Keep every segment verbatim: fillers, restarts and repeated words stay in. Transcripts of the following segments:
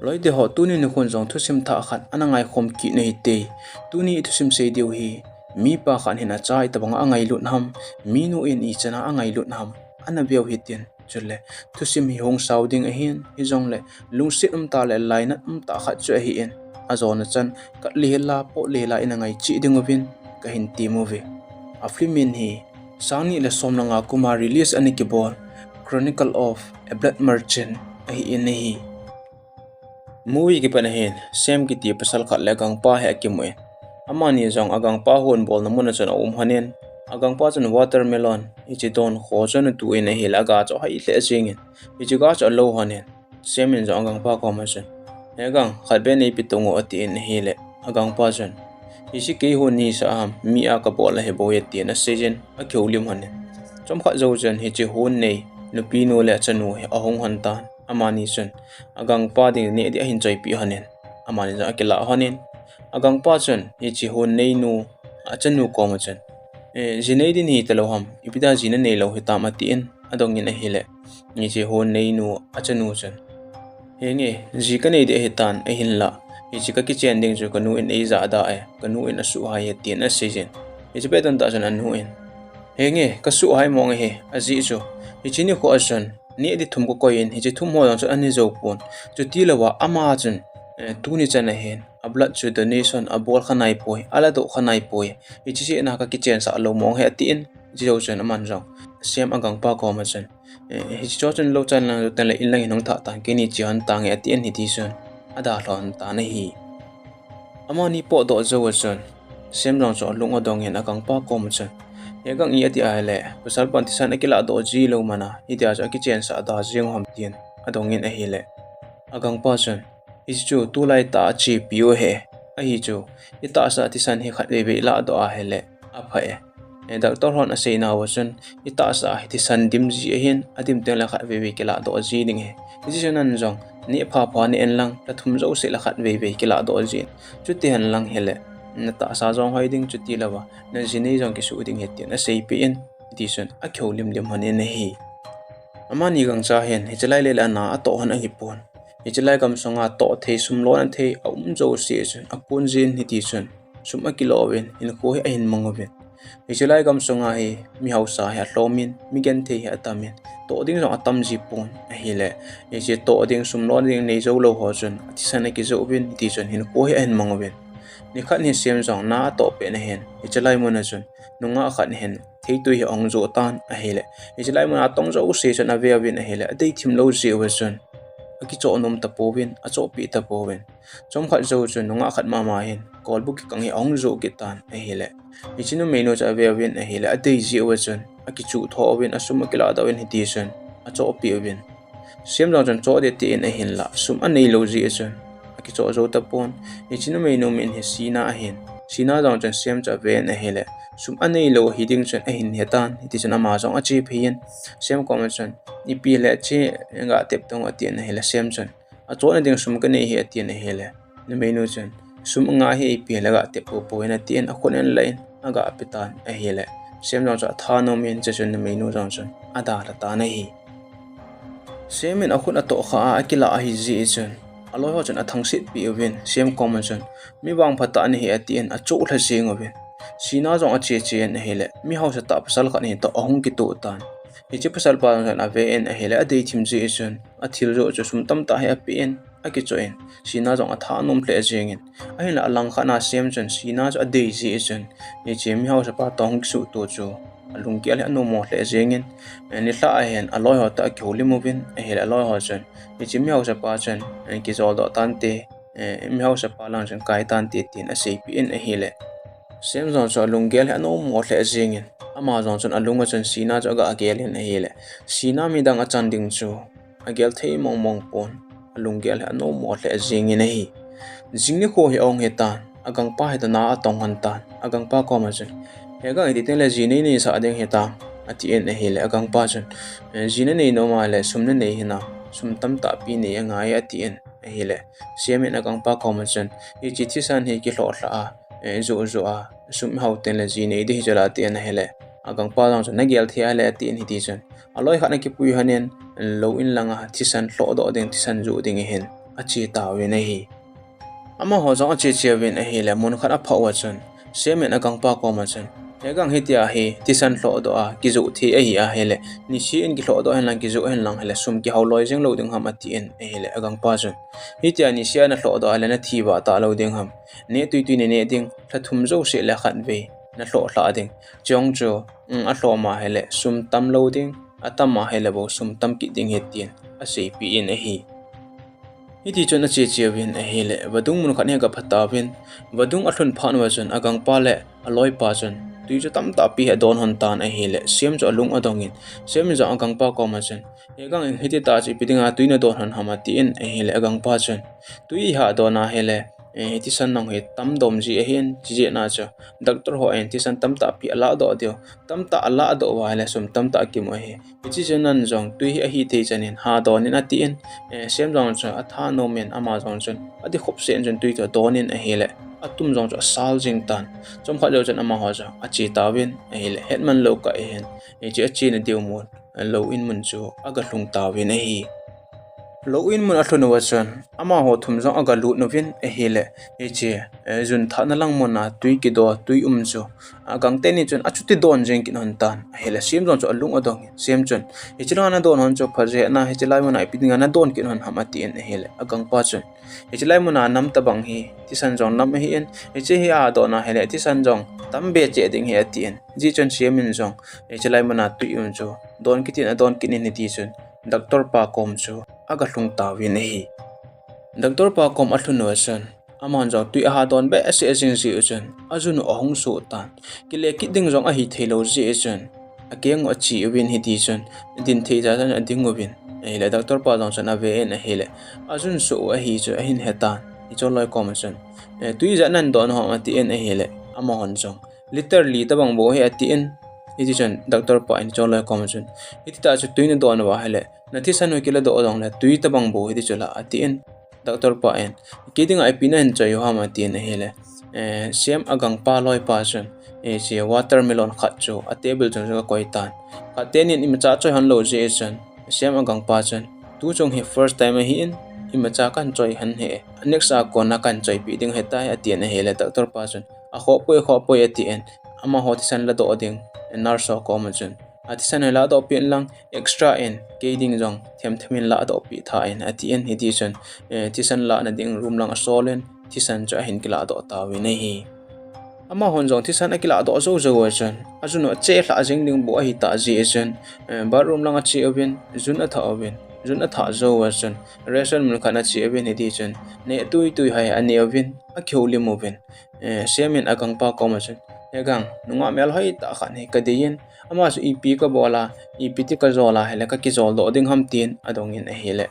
Loite ho, tuni nikhon jong thusim thah khat ana ngaikhom kit u hite. Tuni i thusim sei diu hi, mipa khat hin acha itobanga angailut ham, minu in ichan a angailut ham, ana veu hitin. Chule thusim hi hung sao ding ahin, hijongle lungset umtah le lainat umtah khat chu ahin, ajona chan kat le hila, pot le hila ina ngaicheh ding uvin kahin tem uve. A film in hi sang ni le som le nga kuma release ana kibol Chronicle of a Blood Merchant ahin ahi. Movie kipat ahin, Sam kiti pasal khat le agangpa hi akimun, amani jong agangpa hon bolna mun a chun aum lhonin, agangpa chun watermelon hiche don kho chu ana tun ahile aga chu ahai lheh jengin, hiche ga chu alou lhonin, Sam in jong agangpa koma chun, "He gang, khatvei neipe tang o," atin ahile, agangpa chun, "Hiche kei hon nisa ham, mi a kabol ahi bou e," atin aseijin, akihoulim lhonin. Chomkhat jou chun hiche hon nei nupinu le achanu hi ahung lhon tan. Amani chun agangpa ding neh ding ahin choipeh lhonin, amani jong akilah lhonin, agangpa chun hiche hon neinu achanu koma chun, "Eh, ji nei ding nahi talou ham, ipi dia ji nanei lou hitam?" atin adongin ahile, hiche hon neinu achanu chun, "Henge, ji kanei ding ahitan, ahinla hiche kakichen ding chu kanu in eija da e, kanu in asuhhai e," atin aseijin, hiche pet tah chun anu in, "Henge, kasuhhai mong ahi, ajeh chu hiche nikho a chun neh ding thum kakoi in, hiche thum ho jong chun anei jou pon. Chutilouva ama chun, eh, tuni chan ahin a blood chu donation abol kha naipoi, aladoh kha naipoi. Hiche jeh a kakichensah lou mong ahi," atin, hiche jou chun aman jong Sam agangpa koma chun, "Eh, hiche cho chun lou chan lang jou tengle in lang hin hung thah tan, keini che lhon tange," atin hitichun adalhon tan ahi. Amani potdoh jou a chun Sam jong chu alung adongin agangpa koma chun, "He gang, iti ahile pasalpan thisan akiladoh ji lou mana, hitia chu akichensah da jeng u ham?" tin adongin ahile, agangpa chun, "Hiche chu tulaitah a chepiu ahi, ahi chu itahsa thisan hi khatvei vei iladoh ahile apha e. Eh, doctor hon aseinauva chun itahsa hi thisan dim ji ahin, adim tengle khatvei vei kiladoh ji ding ahi. Hiche chu nang jong neh phapha neh inlang, lha thum jouse le khatvei vei kiladoh jin. Chuti henlang hile natahsa jong hoi ding, chutilouva naji nei jong kisuh ding ahi," tin aseipeh in, hitichun akihoulimlim lhonin ahi. Amani gangcha hin hiche lai le le a na atoh lhon ahipon, hiche lai gamsunga toh thei, sum lona thei aum jouse chun akon jin, hitichun sum akilouvin hinkho hi ahin mang uvin. Hiche lai gamsunga hi mihaosa hi alhomin, migenthei hi atamin, toh ding jong atam jipon ahile, hiche toh ding, sum lona ding nei jou lou ho chun athisan akijoh uvin, hitichun hinkho hi ahin mang uvin. Nikhat hi Sam jong na atoh pet ahin, hiche lai mun a chun nungah khat hin theitwi hi ahung joh tan ahile, hiche lai mun a atong jouse chun aveuvin ahile, adei thim lou jeh uva chun akichoh nom tapouvin, achohpeh tapouvin. Chomkhat jou chun nungah khat mama hin kolbu kikang hi ahung joh kit tan ahile, hiche numeinu chu aveuvin ahile, adei jeh uva chun akichuh tho uvin, asum akiladoh uvin, hitichun achohpeh uvin. Sam jong chun choh ding atin ahinla sum aneilou jeh a chun akichoh jou tapon. Hiche numeinu min hi Sina ahin, Sina jong chun Sam chu aven ahile, sum aneilou hiding chun ahin hetan, hitichun ama jong achephei in Sam koma chun, "Ipi hile che ga tep tang o," atin ahile, Sam chun, "Achohna ding sum kanei ahi," atin ahile, numeinu chun, "Sum anga hi ipi hile ga tep poupou in," atin akhut ahin lah in aga petan ahile, Sam jong chu athanom in, chuchun numeinu jong chun adalha tan ahi. Sam in akhut atohkha a akilah ahi jeh chun aloi ho chun athangsetpeh uvin, Sam koma chun, "Mi vangphatah nahi," atin achoh lha jeng uvin. Sina jong acheche in ahile, mihaosatah pasal khat hitoh ahung kitoh tan. Hiche pasalpa jong chun aven ahile, adei thim jeh chun athil joh chu sum tamtah hi apen, akichoh in, Sina jong athanom lheh jengin, ahinla alangkhat a Sam chun Sina chu adei jeh chun hiche mihaosapa toh ahung kisuhto chu alunggel hi anommo lheh jengin, eh, nilhah ahin aloi ho toh akihoulim uvin ahile, aloi ho chun hiche mihaosapa chun, eh, kijoldoh tante, eh, mihaosapa lang chun kai tante tin aseipeh in ahile, Sam jong chu alunggel hi anommo lheh jengin, ama jong chun alunga chun Sina chu aga gel in ahile, Sina midang achan ding chu agel thei mongmong pon, alunggel hi anommo lheh jengin ahi. Jing nikho hi ahung hitan, agangpa hitoh na atong lhon tan, agangpa koma chun, "He gang, iti tengle ji nei neisah ding hitam?" atin ahile, agangpa chun, "Eh, ji nanei nom ahile sum nanei hinam, sum tamtahpi nei angai e," atin ahile, Sam in agangpa koma chun, "Hiche thisan hi kilhoh lhah a, eh, joh joh a sum ihao tengle ji nei ding hichu la," atin ahile, agangpa jong chun, "Nagel thei ahile," atin hitichun aloi khat ana kipui lhonin, lou in langa thisan lhohdoh ding, thisan joh ding ahin ache tauvin ahi. Amaho jong ache cheuvin ahile, mun khat aphah uva chun, Sam in agangpa koma chun, He gang, hitia hi thisan lhohdoh a kijoh thei ahi ahile, niseh in kilhohdoh hen lang, kijoh hen lang hile, sum kihao loi jeng lou ding ham, atin ahile, agangpa chun, Hitia niseh a nalhohdoh a le nathi vah talou ding ham? Neh tuitui naneh ding, lha thum jouse le khatvei nalhoh lhah ding. Chujong chu, um, alhom a hile sum tam lou ding, atam a hile bou sum tam kit ding ahi, tin aseipeh in ahi. Hiti chun ache cheuvin ahile, vadung mun khat hi agapha tauvin, vadung alhun phat uva chun agangpa le aloipa chun tui chu tamtah pi hi adon lhon tan ahile, Sam chu alung adong in, Sam in jong agangpa koma chun, He gang, hiti tah chu ipi dinga tui nadon lhon ham, atin ahile, agangpa chun, Tui iha don a hile, eh, thisan nong hi tam dom ji ahin, chujeh a chu doctor hon thisan tamtah pi alahdoh diu, tamtah alahdoh uva hile sum tamtah akimu ahi. Hiche chu nang jong tui hi ahithei chan in ha don in, atin, eh, Sam jong chu athanom in, ama jong chun ati khop seh in chun tui chu adon in ahile, atum jong chu asal jing tan. Chomkhat jou chun amaho chu ache tauvin ahile, hetman lou kah in, hiche achena diu mun, lou in mun chu agalhung tauvin ahi. Lou in mun alhun uva chun, amaho thum jong agalut uvin ahile, hiche, eh, jun thahna lang mun a tui kido, tui um chu agang teni chun achuti don jeng kit lhon tan ahile, Sam jong chu alung adong in, Sam chun, Hiche langa nadon lhon chu pha jeh in, hiche lai mun a ipi dinga nadon kit lhon ham, atin ahile, agangpa chun, Hiche lai mun a nam tobang hi thisan jong nam ahin, hiche hi adon a hile thisan jong tam be cheh ding ahi, atin. Hijeh chun Sam in jong hiche lai mun a tui um chu don kit in adon kit in, hiti chun doctor pa kom chu agalhung tauvin ahi. Doctor pa kom alhun uva chun, aman jong tui aha don behseh jing jeh u chun, ajun u ahung soh tan. Kile kit ding jong ahithei lou jeh u chun, akeng u ache uvin, hiti chun adin thei jeh chun ading uvin ahile, doctor pa jong chun ave in ahile, ajun soh u ahi chu ahin he tan. Hiche loi koma chun, Eh, tui ijat nadon u ham, atin ahile, amahon jong, Liter li tobang bou ahi, atin. Hiti chun doctor pa in hiche loi koma chun, Hiti tah chu tui nadon uva hile, nathisan u kiladoh jongle tui tobang bou hiti chu la, atin. Doctor pa in, Kei dinga ipi nahin choi u ham, atin ahile, eh, Sam agangpa loipa chun, eh, hiche watermelon khat chu a table chung chu akoi tan. Khat teni in imacha choi lhon lou jeh chun, Sam agangpa chun, Tuchung hi first time ahin, imacha kahin choi lhon ahi. Next a kona kahin choipeh ding ahitai, atin ahile, doctor pa chun, Akhoh poi, akhoh poi, atin. Amaho thisan ladoh ding nurse ho koma chun, Athisan hi lahdoh peh in lang, extra in kei ding jong themthem in lahdoh peh tha in, atin. Hiti chun, eh, thisan lahna ding room lang asol in, thisan chu ahin kilahdoh tauvin ahi. Amahon jong thisan akilahdoh jou jou uva chun, ajun u ache lhah jeng ding bou ahitah jeh chun, eh, bathroom lang ache uvin, jun athah uvin, jun athah jou uva chun, restroom mun khat ache uvin, hiti chun neh tuitui hai aneh uvin, akihoulim uvin, eh, Sam in agangpa koma chun, He gang, nungah melhoi tah khat hi kadei in, ama chu ipi kabol a, ipi ti kajol a hile kakijoldoh ding ham, tin adong in ahile,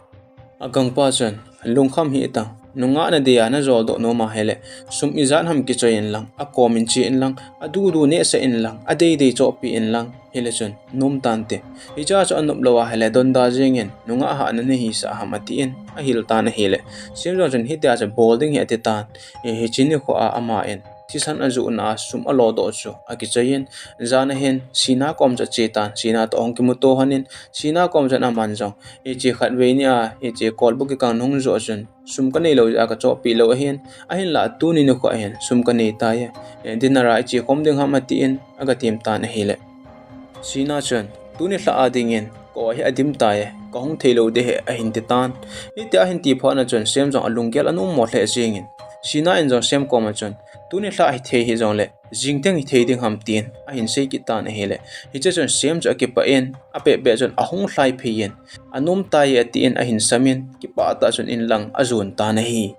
agangpa chun, Lungkham hih tan, nungah nadei a najoldoh nom a hile, sum ijat ham kichoi in lang, akom in che in lang, adudu nehsah in lang, adeidei chohpeh in lang, hile chun nom tante. Hichea chu anop lou a hile donda jeng in, nungah hahna nahisah ham, atin ahil tan ahile, Sam jong chun hitia chu bol ding ahi ati tan. Eh, hiche nikho a aman thisan ajohna a sum alodoh chu akichoi in, jan ahin Sina kom chu ache tan, Sina toh ahung kimuto lhon in, Sina kom chun aman jong, Hiche khatvei ni a hiche kolbu kikang nahung joh chun sum kanei lou jeh a kachohpeh lou ahin, ahinlah tuni nikho hin sum kanei tai, eh, dinner a iche khom ding ham, atin agatem tan ahile, Sina chun, Tuni lhah a dingin ka-oi hi adim tai, kahung thei lou ding ahi, ahin ti tan. Hitia ahin ti phat a chun Sam jong alunggel anom mo lheh jeng in, Sina in jong Sam koma chun, Tuni lhah hithei hijongle jing teng hithei ding ham, tin ahin sei kit tan ahile, hiche chun Sam chu akipah in, apehpeh chun ahung lhai phei in, Anom tai, atin ahin sam in, kipah tah chun in lang ajon tan ahi.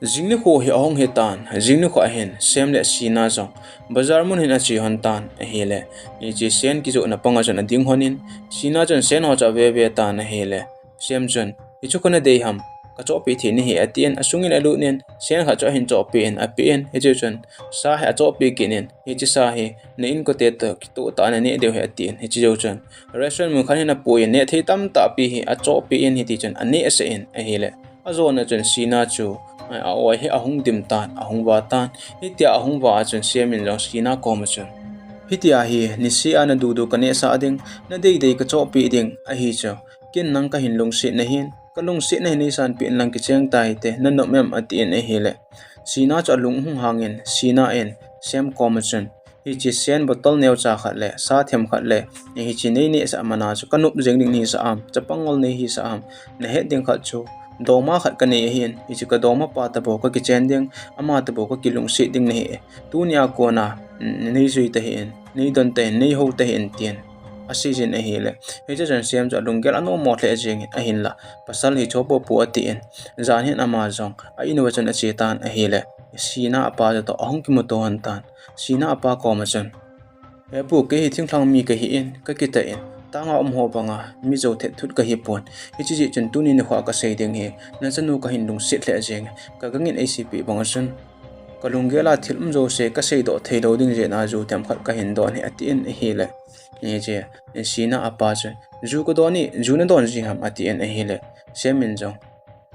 Jing nikho hi ahung hitan, jing nikho a hin Sam le Sina jong bazar mun hin ache lhon tan ahile, hiche sen kijohna pang a chun ading lhon in, Sina chun sen ho chu ave ve tan ahile, Sam chun, Hichu koi nadei ham, kachohpeh thei nahi, atin asung in alut in, sen khat chu ahin chohpeh in apen, hiche chun sa hi achohpeh kit in, Hiche sa hi na inkote toh kitoh tah a naneh diu ahi, atin, hiche jou chun restaurant mun khat hin apui in neh thei tamtah pi hi achohpeh in, hiti chun anehsah in ahile, ajona chun Sina chu a-oi hi ahung dim tan, ahung vah tan. Hitia ahung vah a chun Sam in jong Sina koma chun, Hitia hi niseh a nadudu kanehsah ding, nadeidei kachohpeh ding ahi chu, ken nang kahin lungset nahin, Kalungsetna hi neisanpeh in lang kicheng tahite, nanop em atin ahile. Sina chu alung hung hangin, Sina in, Sem koma chun, hiche Sen bottle neocha khat le, sa themkhat le, hiche neinehsah mana chu kanop jeng ding nahisah am, chapang ngol neihisah am, nahet ding khat chu, doma khat kanei ahin, hiche kadoma pa tabou kakichen ding, ama tabou kakilungset ding nahi e. Tunia kona, neijui tahih in, neidon tahih in, neihou tahih in tin aseijin ahile. Hiche chun Sem chu alunggel anommo lheh jengin ahinla. Pasal hi chopopo atin. Jan hin ama jong a in uva chun achetan ahile. Sina apa chu toh ahung kimuto lhon tan. Sina apa koma chun, He pu, kei hi thinglhang mi kahin, kakitah in, tanga umho banga, mi jou thetthut kahipon. Hiche jeh chun tuni nikhoa kasei ding hi, nachanu kahin lungset lheh jenge, kagangin eiseipi banga chun, kalunggela thil um jouse kaseidoh theilou ding jeh a ju themkhat kahin don hi atin ahile. Hiche, Sina apa chun, ju kadon e, ju nadon ji ham atin ahile. Sem in jong,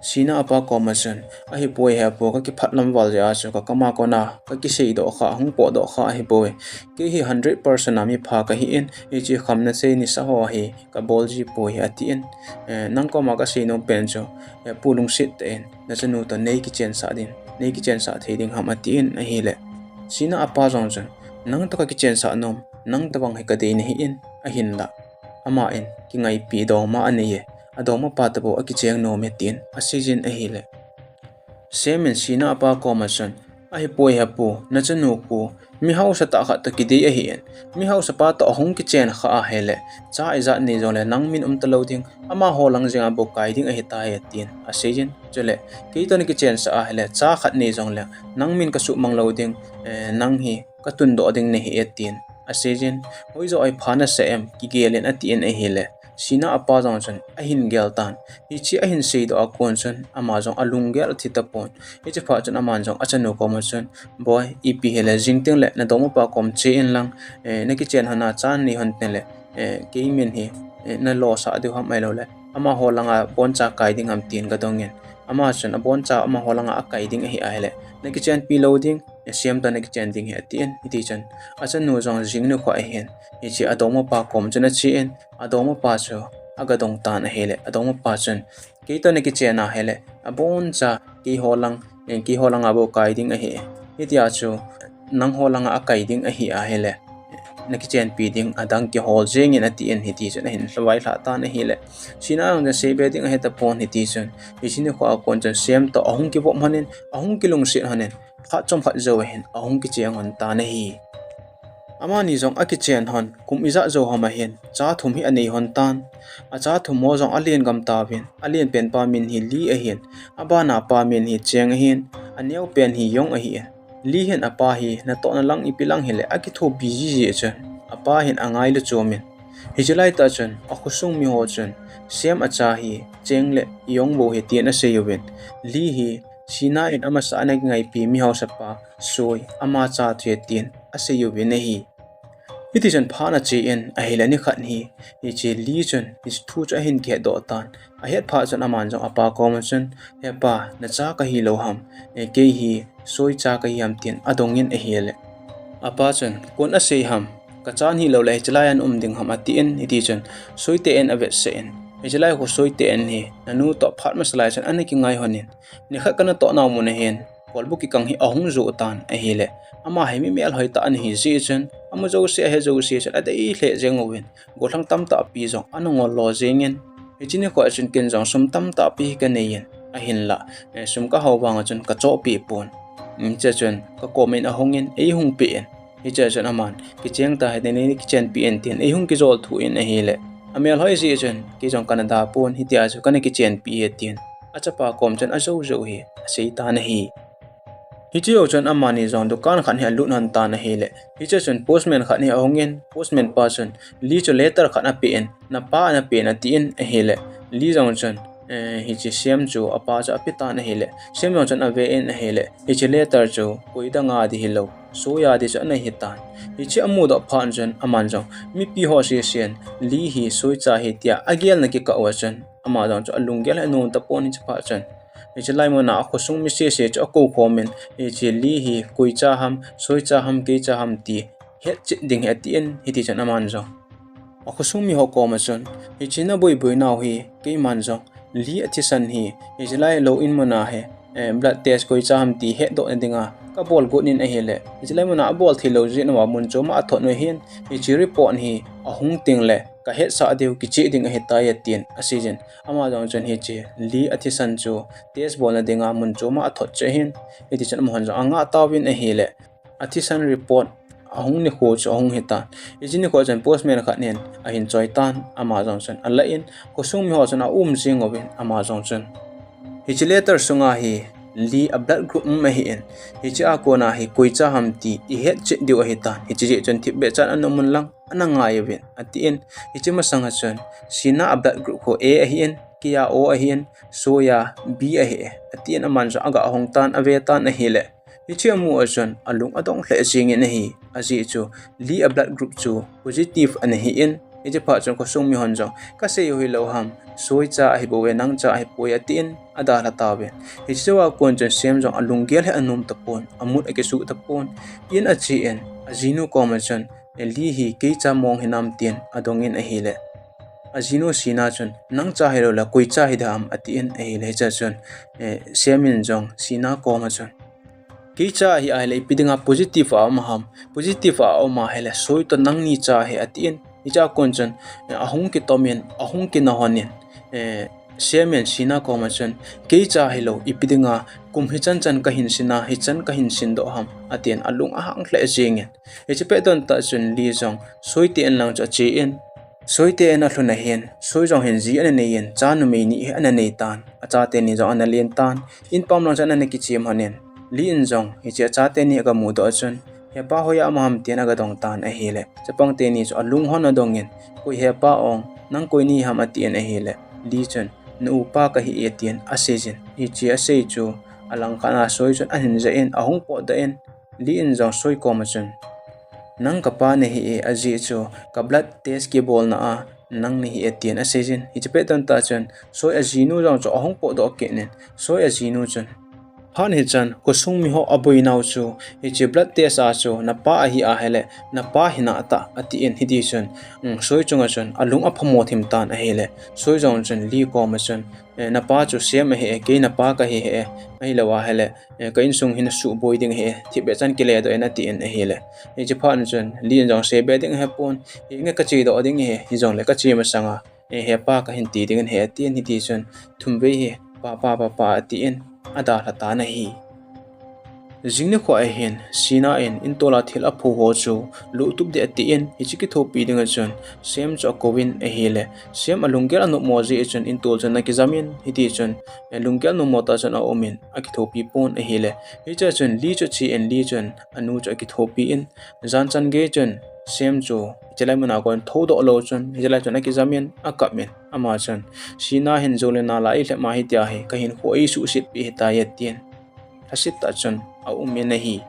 Sina apa koma chun, ahipoi he pu, kakiphatlam val jeh a chu kakama kona kakiseidoh kha, hung potdoh kha ahipoi. Kei hi hundred percent a mipha kahin, hiche khamnasei nisa ho hi kabol jipoi atin. Nang koma kaseinom pen chu, he pu, lungset tah in, nachanu toh neikichensah ding, neikichensah thei ding ham atin ahile. Sina apa jong chun, nang toh kakichensah nom, nang tobang hi kadei nahin, ahinla. Ama in kingaipi doma anei e, adoma pa tabou akicheng nom e tin aseijin ahile. Sem in Sina apa koma chun, ahipoi he pu, nachanu pu, mi haosatah khat toh kidei ahin, mi haosapa toh ahung kichen kha ahile, cha ijat nei jongle nang min umtalou ding, amaho lang jenga bou kai ding ahitai tin aseijin. Chule, kei toh nakichensah ahile, cha khat nei jongle nang min kasuhmang lou ding, nang hi katundoh ding nahi e tin aseijin. Hoijoh a hi pha nasah em, kigel in atin ahile. Sina apa jong chun ahin gel tan. Hiche ahin seidoh a kon chun ama jong alunggel athi tapon. Hiche phat chun aman jong achanu koma chun, boi, ipi hile jing tengle nadoma pa kom che inlang, nakichen lhona chan nei lhon tengle, kei min hi nalosah diu ham ahiloule amaho langa boncha kai ding ham tin kadongin. Ama chun aboncha amaho langa akai ding ahi ahile, nakichenpi lou ding, Sem toh nakichen ding hi atin, hitichun achanu jong jing nikho ahin, hiche adoma pa kom chun achen, adoma pa chu agadong tan ahile, adoma pa chun, kei toh nakichen ahile, aboncha keiho lang, keiho langa bou kai ding ahi. Hitia chu nangho langa akai ding ahi ahile, nakichenpi ding adang kihol jengin atin, hitichun ahin lhavailhah tan ahile. Sina jong chun seibe ding ahetapon hitichun, hiche nikho a kon chun Sem toh ahung kivop lhonin, ahung kilungset lhonin, phat chomkhat jou ahin ahung kicheng lhon tan ahi. Amani jong akichen lhon kum ijat jou ham ahin, cha thum hi anei lhon tan. Acha thum ho jong alen gam tauvin, alen penpa min hi Li ahin, abana pa min hi Cheng ahin, aneopen hi Yong ahin. Li hin apa hi natohna lang ipi lang hile akithopi jiji chun, apa hin angailu chomin. Hiche laitah chun akhosung miho chun, Sem acha hi Cheng le Yong bou ahi tin aseiuvin, Li hi Sina in amasa ana kingaipi mihaosapa Soi, ama cha chu ahi tin aseiuvin ahi. Hitichun phat ache in ahile, nikhat hi hiche Li chun hiche thu chu ahin kihetdoh tan. Ahet phat chun aman jong apa koma chun, he pa, nacha kahilou ham, kei hi Soi cha kahi ham tin adongin ahile. Apa chun, koin asei ham, kachan hiloule hiche laiya naum ding ham atin, hitichun Soite in avetsah in, hiche lai khu Soite in hi nanu toh phat masa lai chun ana kingai lhonin, nikhat kanatoh nau mun ahin, kolbu kikang hi ahung joh tan ahile. Ama hi mi melhoi tah ana hi jeh chun, amu jouse ahe jouse chun adei lheh jeng uvin, gollhang tamtahpi jong ana ngol lo jengin. Hiche nikho a chun ken jong sum tamtahpi hi kaneiyin, ahinla, sum kahao vanga chun kachohpeh pon. Hichea chun kakom in ahungin eihung peh in. Hichea chun aman, kicheng tahite, nei kichenpi in tin eihung kijolthu in ahile. Amelhoi jeh chun kei jong kana da pon, hitia chu kana kichenpi e tin achapa kom chun ajoujou hi aseitan ahi. Hiche jou chun amani jong dukan khat hi alut lhon tan ahile. Hichea chun postman khat hi ahungin, postman pa chun Li chu letter khat apeh in, napa ana pen atin ahile. Li jong chun, hiche Sem chu apa chu apetan ahile. Sem jong chun ave in ahile, hiche letter chu koi danga di hilou, Soi a di chu ana hitan. Hiche amudoh phat chun aman jong, mipi ho sesen Li hi Soi cha ahi tia agelna kikah uva chun, ama jong chu alunggel anom tapon hiche phat chun. Hiche lai muna akhosung mi sese chu akoukhomin, hiche Li hi koi cha ham, Soi cha ham, kei cha ham ti hetchet ding hi atin, hitichun aman jong akhosung miho koma chun, hiche naboiboi nau hi keiman jong Lee athisan hi, hiche lai lou in muna hi, eh, blood test koicha ham ti hetdoh na dinga kabol got in ahile, hiche lai muna abol thei lou jeh uva mun chom a athot u ahin, hiche report hi ahung teng le kahetsah diu kicheh ding ahitai atin aseijin. Ama jong chun hiche Lee athisan chu test bolna dinga mun chom a athot cheh ahin, hitichun amahon jong angah tauvin ahile, athisan report ahung nikho chu ahung hitan. Hiche nikho chun postman khat in ahin choi tan, ama jong chun alah in, khosung miho chun aum jing uvin, ama jong chun hiche letter sunga hi Lee a blood group um ahin, hiche a kona hi koicha ham ti ihet cheh diu ahitan. Hiche jeh chun thipbeh chan ana um un lang ana ngai uvin, atin. Hiche masanga chun, Sina a blood group khu A ahin, keiya O ahin, Soi a B ahi e, atin, aman jong aga hong tan, ave tan ahile, hiche amu a chun alung adong lheh jengin ahi. Ajeh chu Lee a blood group chu positive ana hin, hiche phat chun khosung mihon jong, kasei u hilou ham, Soi cha ahibouve, nang cha ahipoi, atin, adalha tauvin. Hiche a kon chun Sam jong alunggel hi anom tapon, amut akisuh tapon. In achen, ajinu koma chun, Lee hi kei cha mong hinam tin adongin ahile, ajinu Sina chun, nang cha hilou le koicha hidem, atin ahile, hichea chun, eh, Sam in jong Sina koma chun, kei cha ahi ahile ipi dinga positive a um ham, positive a um ahile Soi toh nangni cha ahi, atin. Hichea kon chun, eh, ahung kitomin, ahung kinahon in, eh, Sam in Sina koma chun, kei cha hilou ipi dinga kum hichan chan kahin sina, hichan kahin sindoh ham, atin, alung ahang lheh jengin. Hiche pet don tah chun Lee jong Soi te in lang chu achen, Soi te in alhun ahin, Soi jong hin ji ana neiyin, cha numei ni hi ana nei tan, achate ni jong ana len tan, in pam lang chu ana kichem lhonin, Lee in jong hiche achate ni aga mudoh a chun, hepa hoiya um ham tin aga dong tan ahile, chapang teni chu alung hon adongin, koi hepa ong, nang koi ni ham, atin ahile, Lee chun, na upa kahi e, tin aseijin. Hiche asei chu alangkhat a Soi chun ahin jah in, ahung potdoh in, Lee in jong Soi koma chun, nang kapa nahi e, ajeh chu ka blood test kibolna a nang nahi e, tin aseijin. Hiche pet don tah chun Soi ajinu jong chu ahung potdoh kit in, Soi ajinu chun, phat hichan khosung miho aboinau chu hiche blood test a chu napa ahi ahile napa hinatah, atin, hitichun, um, Soi chunga chun alung aphamo thim tan ahile, Soi jong chun Lee koma chun, eh, napa chu Sam ahi e, kei napa kahi e, ahilou ahile, eh, ka insung hi nasuhboi ding ahi e, thipbeh chan kiledoh in, atin ahile, hiche phat chun Lee in jong seibe ding ahepon, hinge kachedoh ding ahi, hijongle kache masanga, eh, hepa kahin ti dingin ahi, atin, hitichun thumvei hi papa, papa, atin, adalha tan ahi. Jing nikho ahin, Sina in intol a thil apho ho chu luhtup ding atin, hiche kithopi dinga chun Sam chu akouvin ahile, Sam alunggel anopmo jeh chun intol chun ana kijamin, hitichun, eh, lunggel nommo tah chun aumin, akithopi pon ahile, hichea chun Lee chu achen, Lee chun anu chu akithopi in, jan chan gei chun Sam chu hiche lai muna kon thoudoh lou chun, hiche lai chun akijamin, akapin, ama chun, Sina hin jou le nal a eilhep ma hitia hi kahinkho eisuhsetpi ahitai, atin, lhaset tah chun aumin ahi.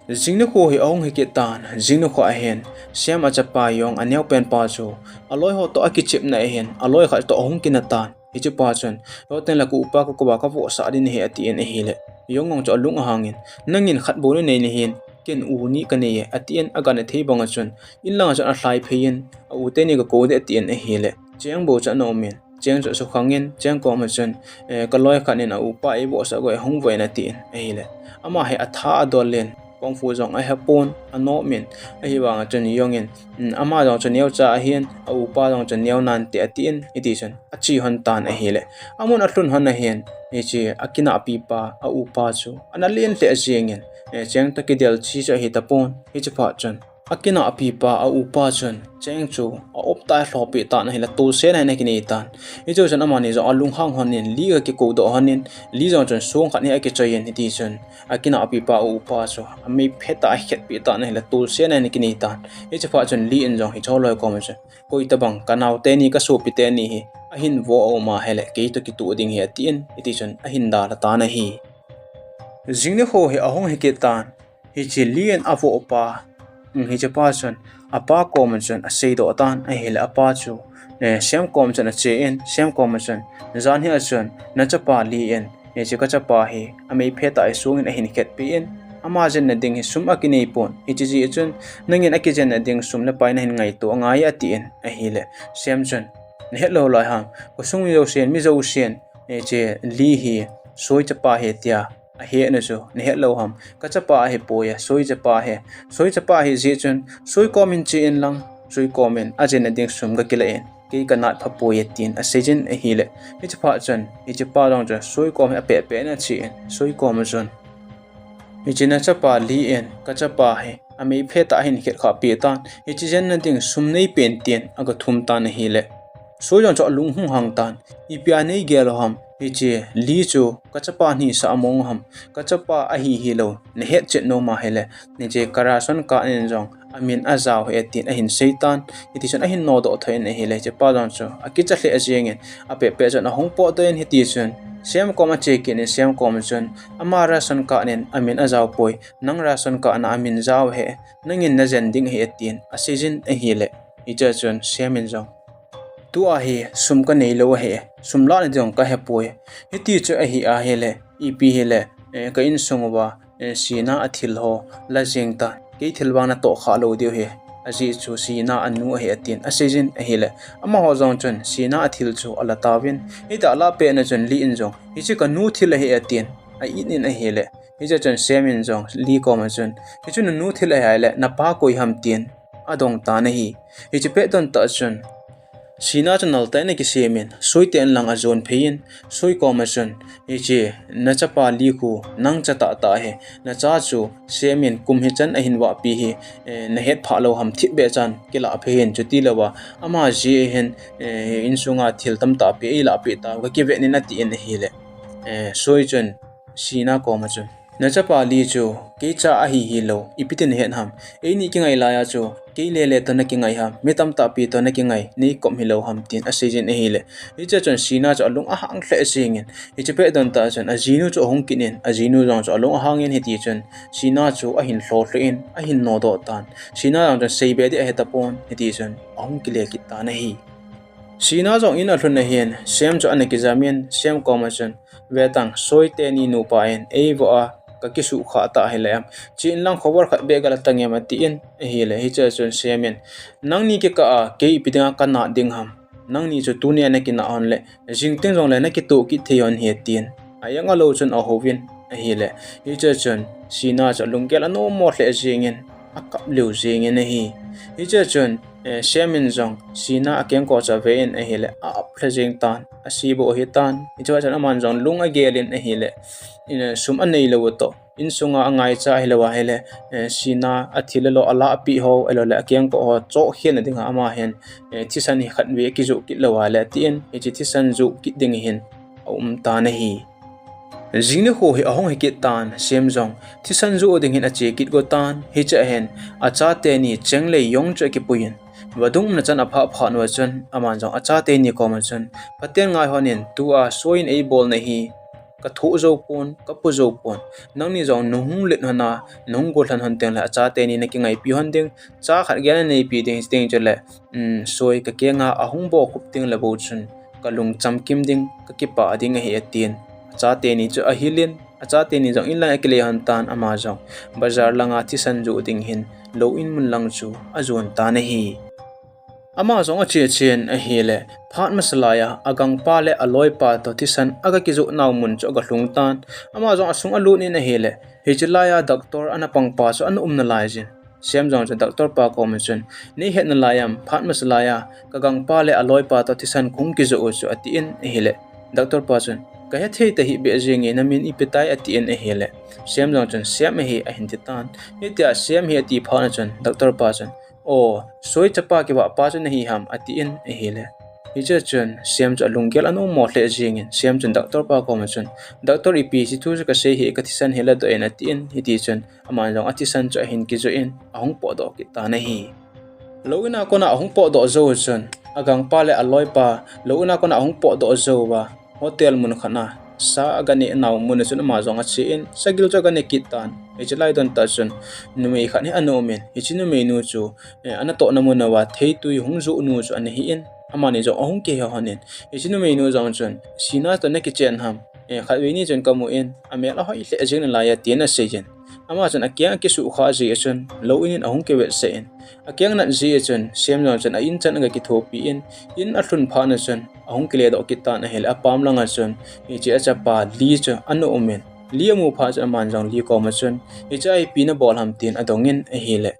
Jing nikho hi ahung hikit tan, jing nikho ahin, Sam achapa jong aneopen pa chu aloi ho toh akichepna ahin, aloi khat toh ahung kina tan. Hiche pa chun, lou tengle ka upa kakou a kavohsah ding ahi, atin ahile, Yongnong chu alung ahangin, nangin khat bou nanei nahin, ken u ni kanei e, atin, agangthei banga chun, in langa chun alhaiphei in, a u teni kakou ding, atin ahile, Cheng bou chu ana umin, Cheng chu asukhangin, Cheng koma chun, eh, kaloi khat in a upa eivohsah got e, hung voh in, atin ahile, ama hi atha adolin, kung fu jong ahepon, anomin, ahivanga chun Yong in, um, ama jong chu neocha ahin, a upa jong chu neo nante, atin, hitichun ache lhon tan ahile, amun alhun lhon ahin, hiche akinahpi pa a upa chu ana len lheh jengin, eh, Cheng toh kidel chi chu ahitapon, hiche phat chun akinahpi pa a upa chun Cheng chu a-op tah a alhopeh tan ahile, tolsen a ana kinei tan. Hiche chun amani jong alunghang lhonin, Lee akikoudoh lhonin, Lee jong chun song khat hi akichoiyin, hitichun akinahpi pa a upa chu ameiphe tah a akhetpeh tan ahile, tolsen a ana kinei tan. Hiche phat chun Lee in jong hiche loi koma chun, koi tobang kanao teni, kasopi teni hi ahin vo aum ahile, kei toh kitoh ding ahi, atin, hitichun ahin dalha tan ahi. Jing nikho hi ahung hikit tan, hiche Lee in avoh pa, um, hiche pa chun apa koma chun aseidoh tan ahile, apa chu, eh, Sam koma chun achen, Sam koma chun, jan hi a chun nachapa Lee in, hiche kachapa hi ameiphe tah a isongin ahin khetpeh in, ama jenna ding hi sum akinei pon, hiche jeh chun nangin akijenna ding sum le pai nahin ngaito angai e, atin ahile, Sam chun, nahet lou lai ham, khosung mi jousen, mi jousen, hiche Li hi Soi chapa ahi tia ahehna chu nahet lou ham, ka chapa ahipoi, Soi chapa ahi, Soi chapa ahi jeh chun Soi kom in che in lang, Soi kom in ajenna ding sum kakilah in, kei kanat phapoi tin aseijin ahile, hiche phat chun hiche pa jong chu Soi kom hi apehpeh in ache in, Soi kom a chun, hiche na chapa Li in ka chapa hi ameiphe tah a ahin khetkhah peh tan, hiche jenna ding sum neipen tin aga thum tan ahile, Soi jong chu alung hung hang tan, ipi a neigel u ham, hiche Li chu ka chapa nisa mong ham, ka chapa ahi hilou nahet chet nom ahile, hiche ka ration card in jong amin ajao ahi tin ahin sei tan, hitichun ahin nodoh thou in ahile, hiche pa jong chu akicha lheh jeng in, apehpeh chun ahung potdoh in, hitichun Sem kom ache kit in, Sem kom chun, ama ration card in amin ajao poi, nang ration card na amin jao ahi, nangin najen ding ahi tin aseijin ahile, hichea chun Sem in jong, tua hi sum kanei lou ahi, sum lahna ding jong kahepoi, hiti chu ahi ahile, ipi hile, eh, ka insung uva, eh, Sina athil ho la jeng tan, kei thil vang natoh khah lou diu ahi, ajeh chu Sina anu ahi atin aseijin ahile, amaho jong chun Sina athil chu ala tauvin, hitia ala pehna chun Li in jong, hiche kanu thil ahi atin a-it in ahile, hichea chun Sem in jong Li kom a chun, hichu nanu thil ahi ahile napa koi ham tin adong tan ahi. Hiche pet don tah chun Sina chu naltah in akisem in, Soi te in lang ajon phei in, Soi kom a chun, hiche na chapa Li khu nang cha tahtah ahi, nacha chu Sem in kum hichan ahin vahpi hi, eh, nahet phah lou ham, thipbeh chan kilah phei in, chutilouva ama jeh hin, eh, insunga thil tamtah pi eilah peh tau, kakiven in atin ahile, eh, Soi chun Sina kom a chun, na chapa Li chu kei cha ahi hilou, ipi tin nahet ham, eini kingai laiya chu kei lele toh nakingai ham, mi tamtah pi toh nakingai, neikop hilou ham tin aseijin ahile, hichea chun Sina chu alung ahang lheh jeng in, hiche pet don tah chun ajinu chu ahung kit in, ajinu jong chu alung ahang in, hitichun Sina chu ahin lholheh in ahin nodoh tan, Sina jong chun seibe ding ahetapon, hitichun ahung kile kit tan ahi. Sina jong in alhun ahin, Sem chu ana kijam in, Sem kom a chun, vetang, Soi teni nupa in eivoh a kakisuhkhah tah ahile em, che in lang khovar khat beh gala tang em atin ahile, hichea chun Sem in, nangni kikah a kei ipi dinga kanat ding ham, nangni chu tunia nakinah hon le, jing teng jongle nakitoh kit thei hon ahi tin, a-eng alou chun ahouvin ahile, hichea chun Sina chu alunggel anommo lheh jeng in, akap lheh jeng in ahi. Hichea chun, eh, Sem in jong Sina akengkoh chu ave in ahile, a-ap lheh jeng tan, asibou ahitan, hichea chun aman jong lung agel in ahile, in, eh, sum anei lou u toh, insunga angaicha ahilou ahile, eh, Sina athil le lo alahpeh ho, ahiloule akengkoh ho chohkhelna dinga ama hin, eh, thisan hi khatvei akijoh kit lou ahile atin, hiche thisan joh kit ding hin aum tan ahi. Jing nikho hi ahung hikit tan, Sem jong thisan joh ding hin ache kit go tan, hichea hin achateni Chenglei jong chu akipui in, vadung umna chan aphah phat uva chun, aman jong achateni kom a chun, phaten ngai hon in, tua Soi in eibolna hi kathoh jou pon, kapo jou pon, nangni jong nahung len hon a, nahung gollhang hon tengle achateni nakingaipi hon ding, cha khat gei naneipi ding, hiti chule, um, Soi kakenga ahung bokhup tengle bou chun kalung chamkim ding, kakipah ding ahi atin, achateni chu ahil in, achateni jong in lang akile hon tan, ama jong bazar langa thisan joh ding hin lou in mun lang chu ajon tan ahi. Ama jong ache chen ahile, phat masa laiya agangpa le aloipa toh thisan aga kijoh nau mun chu aga lhung tan, ama jong asung alut in ahile, hiche laiya doctor ana pangpa chu ana um nalai jin, Sem jong chu doctor pa kom a chun, neihet nalai em, phat masa laiya kagangpa le aloipa toh thisan kahung kijoh u chu atin ahile, doctor pa chun, kahethei tahih beh jenge, namin ipi tai atin ahile, Sem jong chun Sem ahi ahin titan, hitia Sem ahi ati phat a chun doctor pa chun, o, Soi chapa kivahpa chu nahi ham atin ahile, hichea chun Sem chu alunggel anommo lheh jeng in, Sem chun doctor pa kom a chun, doctor, ipi hiche thu chu kasei hih, kathisan hi ladoh in atin, hitichun aman jong athisan chu ahin kijoh in ahung potdoh kit tan ahi. Lou in a kona ahung potdoh jou chun, agangpa le aloipa lou in a kona ahung potdoh jou uva, hotel mun khat a sa aga neh nau mun a chun ama jong ache in, sagil chu aga ne kit tan. Hiche lai don tah chun numei khat hi ana um in, hiche numeinu chu, eh, anatohna mun uva theitwi hung joh nu chu ana hi in, amani jong ahung kihe hon in, hiche numeinu jong chun, Sina toh nakichen ham, eh, khatvei ni chun kamu in, amel ahoi lheh jeng nalai e, tin asei jin. Ama chun akeng akisuh kha jeh chun, lou in in ahung kivetsah in. Akeng anat jeh chun, Sem jong chun a in chan aga kithopi in, in alhun phat na chun, ahung kile doh kit tan ahile, apam langa chun, hiche achapa Li chu ana um in. Li amu phat chun aman jong Li koma chun, hiche ipi nabol ham tin adong in ahile.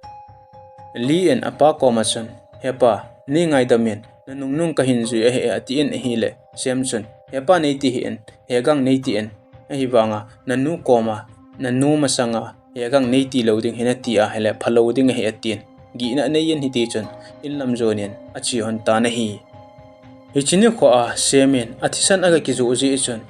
Li in apa koma chun, "Hepa, nei ngaidam in, nanung nung kahin jui ahi," atin ahile. Sem chun, "Hepa neiti hih in, hegang neiti in. Ahivanga, nanu koma, nanu masanga, hegang neiti lou ding hi nati ahile, phalou ding ahi," atin. Gihna anei in hiti chun, in lam jon in, ache lhon tan ahi. Hiche nikho a, Sem in, athisan aga kijoh jeh chun,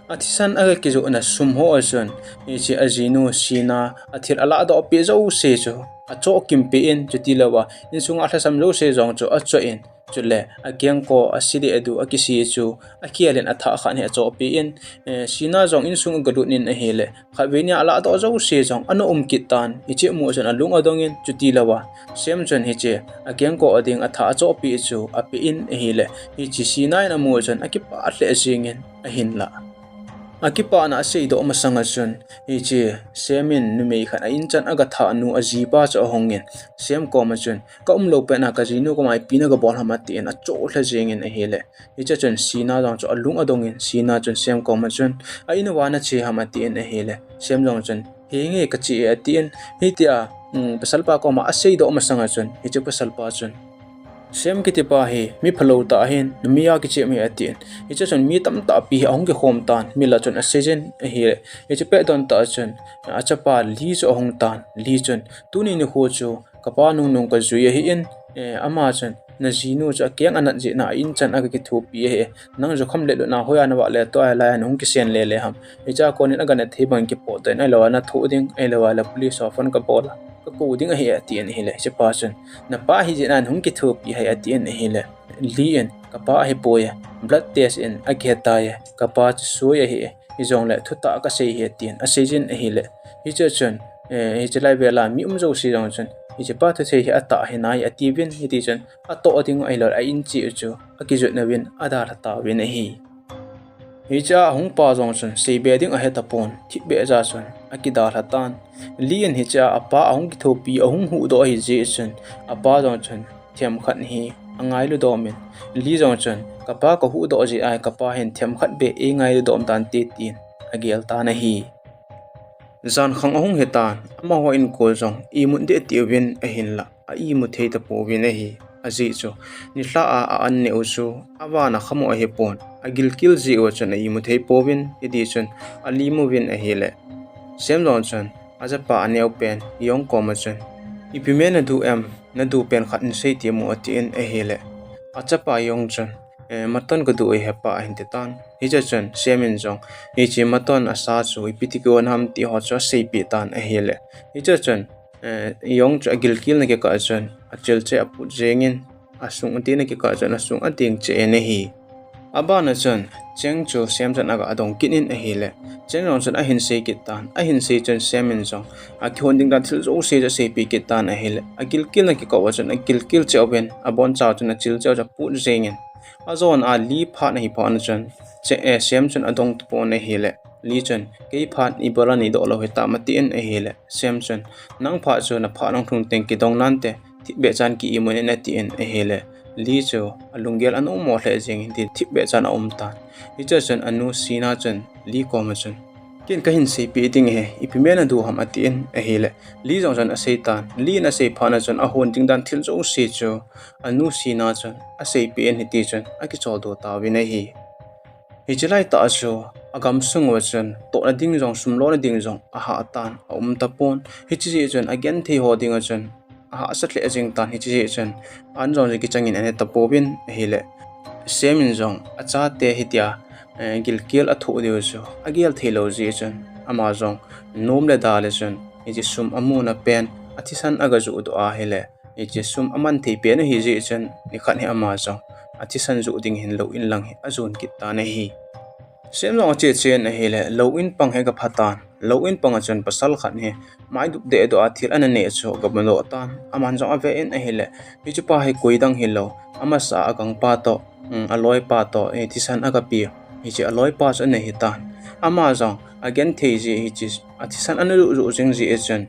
athisan aga kijohna sum ho a chun, hiche ajinu Sina, athil alah doh peh jouse chu, achoh kimpeh in, chuti louva, insunga lhasam jouse jong chu achoh in, chule, akengkoh, ase deh du, akise chu, akhel in athah khat hi achoh peh in, eh, Sina jong insung aga lut in ahile, khatvei nia alah doh jouse jong ana um kit tan, hiche amu chun alung adong in, chuti louva, Sem chun hiche, akengkoh a ding athah achoh peh chu, apeh in ahile, hiche Sina in amu chun, akipah lheh jeng in, ahinlah. Akipana asei doh masang a chun, hiche, Sem in numei khat a in chan aga thah nu ajipa chu ahung in, Sem koma chun, "Ka um lou pet na kajinu koma ipi naga bol ham," atin, achoh lha jeng in ahile. Hiche chun Sina jong chu alung adong in, Sina chun Sem koma chun, "A in uva nache ham," atin ahile. Sem jong chun, "He nge kache e," atin, hitia, um, pasalpa koma asei doh masang a chun, hiche pasalpa chun, "Sem kitipa hi, mi phalou tah ahin, numei a kichem ahi," atin. Hiche chun mi tamtah pi hi ahung kikhom tan, mi lah chun asei jin ahile. Hiche pet don tah chun, achapa Li chu ahung tan, Li chun, "Tuni nikho chu, kapa nungnung kajui ahin, eh, ama chun, najinu chu akeng anat jeh na a in chan aga kithopi ahi. Nang jokham le lutna hoiya navah le tua lai a nahung kisen lele ham. Hiche a konin aga nat thei bang kipot in, ahilouva nathoh ding, ahilouva le police ho phone kabol a, kakou ding ahi," atin ahile. Hichepa chun, "Napa ahi jeh na nahung kithopi ahi," atin ahile. Li in, "Kapa ahipoi e, blood test in akihe tai e, kapa chu soi ahi e, hijongle thutah kasei ahi," atin, asei jin ahile. Hiche chun, eh, hiche lai vel a mi um jouse jong chun, "Hichepa thuthei hi atah ahi nai," atiuvin, hiti chun, atoh ding ahilou, a in cheh u chu, akijot nauvin, adalha tauvin ahi. Hiche a hung pa jong chun, seibe ding ahe tapon, thipbeh ja chun, akidalha tan. Li in hiche a, apa ahung kithopi, ahung huhdoh ahi jeh chun, apa jong chun, themkhat hi, angailu dom in. Li jong chun, "Kapa kahuhdoh jeh a, kapa hin themkhat beh eingailu dom tante," tin, agel tan ahi. Jankhang ahung hitan, amaho inkol jong, imut deh tiuvin ahinlah, a imu thei tapouvin ahi. Ajeh chu, nilhah a a-an neh u chu, avan a kham u ahipon, agilkel jeh u chun a imu thei pouvin, hiti chun, alim uvin ahile. Sem jong chun, achapa aneopen, Yong koma chun, "Ipi me nadu em, nadu pen khat hin seitemo," atin ahile. Achapa Yong chun, "Eh, maton kadu e hepa," ahin titan. Hiche chun, Sem in jong, hiche maton asa chu, ipi ti kihon ham ti ho chu aseipeh tan ahile. Hiche chun, eh, Yong chu agilkel na kikah chun, achilcheh aput jeng in, asung ati na kikah chun, asung ading cheh in ahi. Aban a chun, Cheng chu Sem chun aga adong kit in ahile. Cheng jong chun ahin sei kit tan, ahin sei chun Sem in jong, akihon ding dan thil jouse chu aseipeh kit tan ahile. Agilkel na kikah uva chun, agilkel cheh uvin, aboncha u chun achilcheh u chu aput jeng in. Ajon a Li phat ahi phat na chun, Che-, eh, Sem chun adong tapon ahile. Li chun, "Kei phat ibol a neidoh lou hitam," atin ahile. Sem chun, "Nang phat chu naphat nung lhung teng kidong nante, thipbeh chan ki-imun in," atin ahile. Li chu alunggel ana ummo lheh jeng in tin thipbeh chan aum tan. Hiche chun anu Sina chun Li koma chun, "Ken kahin seipeh ding ahi, ipi me nadu ham," atin ahile. Li jong chun asei tan. Li in asei phat na chun ahon ding dan thil jouse chu anu Sina chun aseipeh in hiti chun akicholdo tauvin ahi. Hiche laitah chu, agamsung uva chun, tohna ding jong, sum lona ding jong, ahah tan, aum tapon. Hiche jeh chun, agenthei ho dinga chun, ahahsa lheh jeng tan, hiche jeh chun, an jong chu kichang in ane tapouvin ahile. Sem in jong, achate hitia, eh, gilkel athoh diu chu, agel thei lou jeh chun, ama jong, nom le da le chun, hiche sum amuna pen, athisan aga johdoh ahile. Hiche sum aman thei pen ahi jeh chun, nikhat hi ama jong, athisan joh ding hin lou in lang hi ajon kit tan ahi. Sem jong ache chen ahile, lou in pang hi aga pha tan. Lou in pang a chun pasal khat hi, maidup deh doh a thil ana neh chu aga mudoh tan. Aman jong ave in ahile, hichepa hi koi dang hilou, amasa agangpa toh, um, aloipa toh, eh, thisan aga pe. Hiche aloipa chu ana hitan. Ama jong agenthei jeh hiche, athisan ana luh joh jing jeh chun,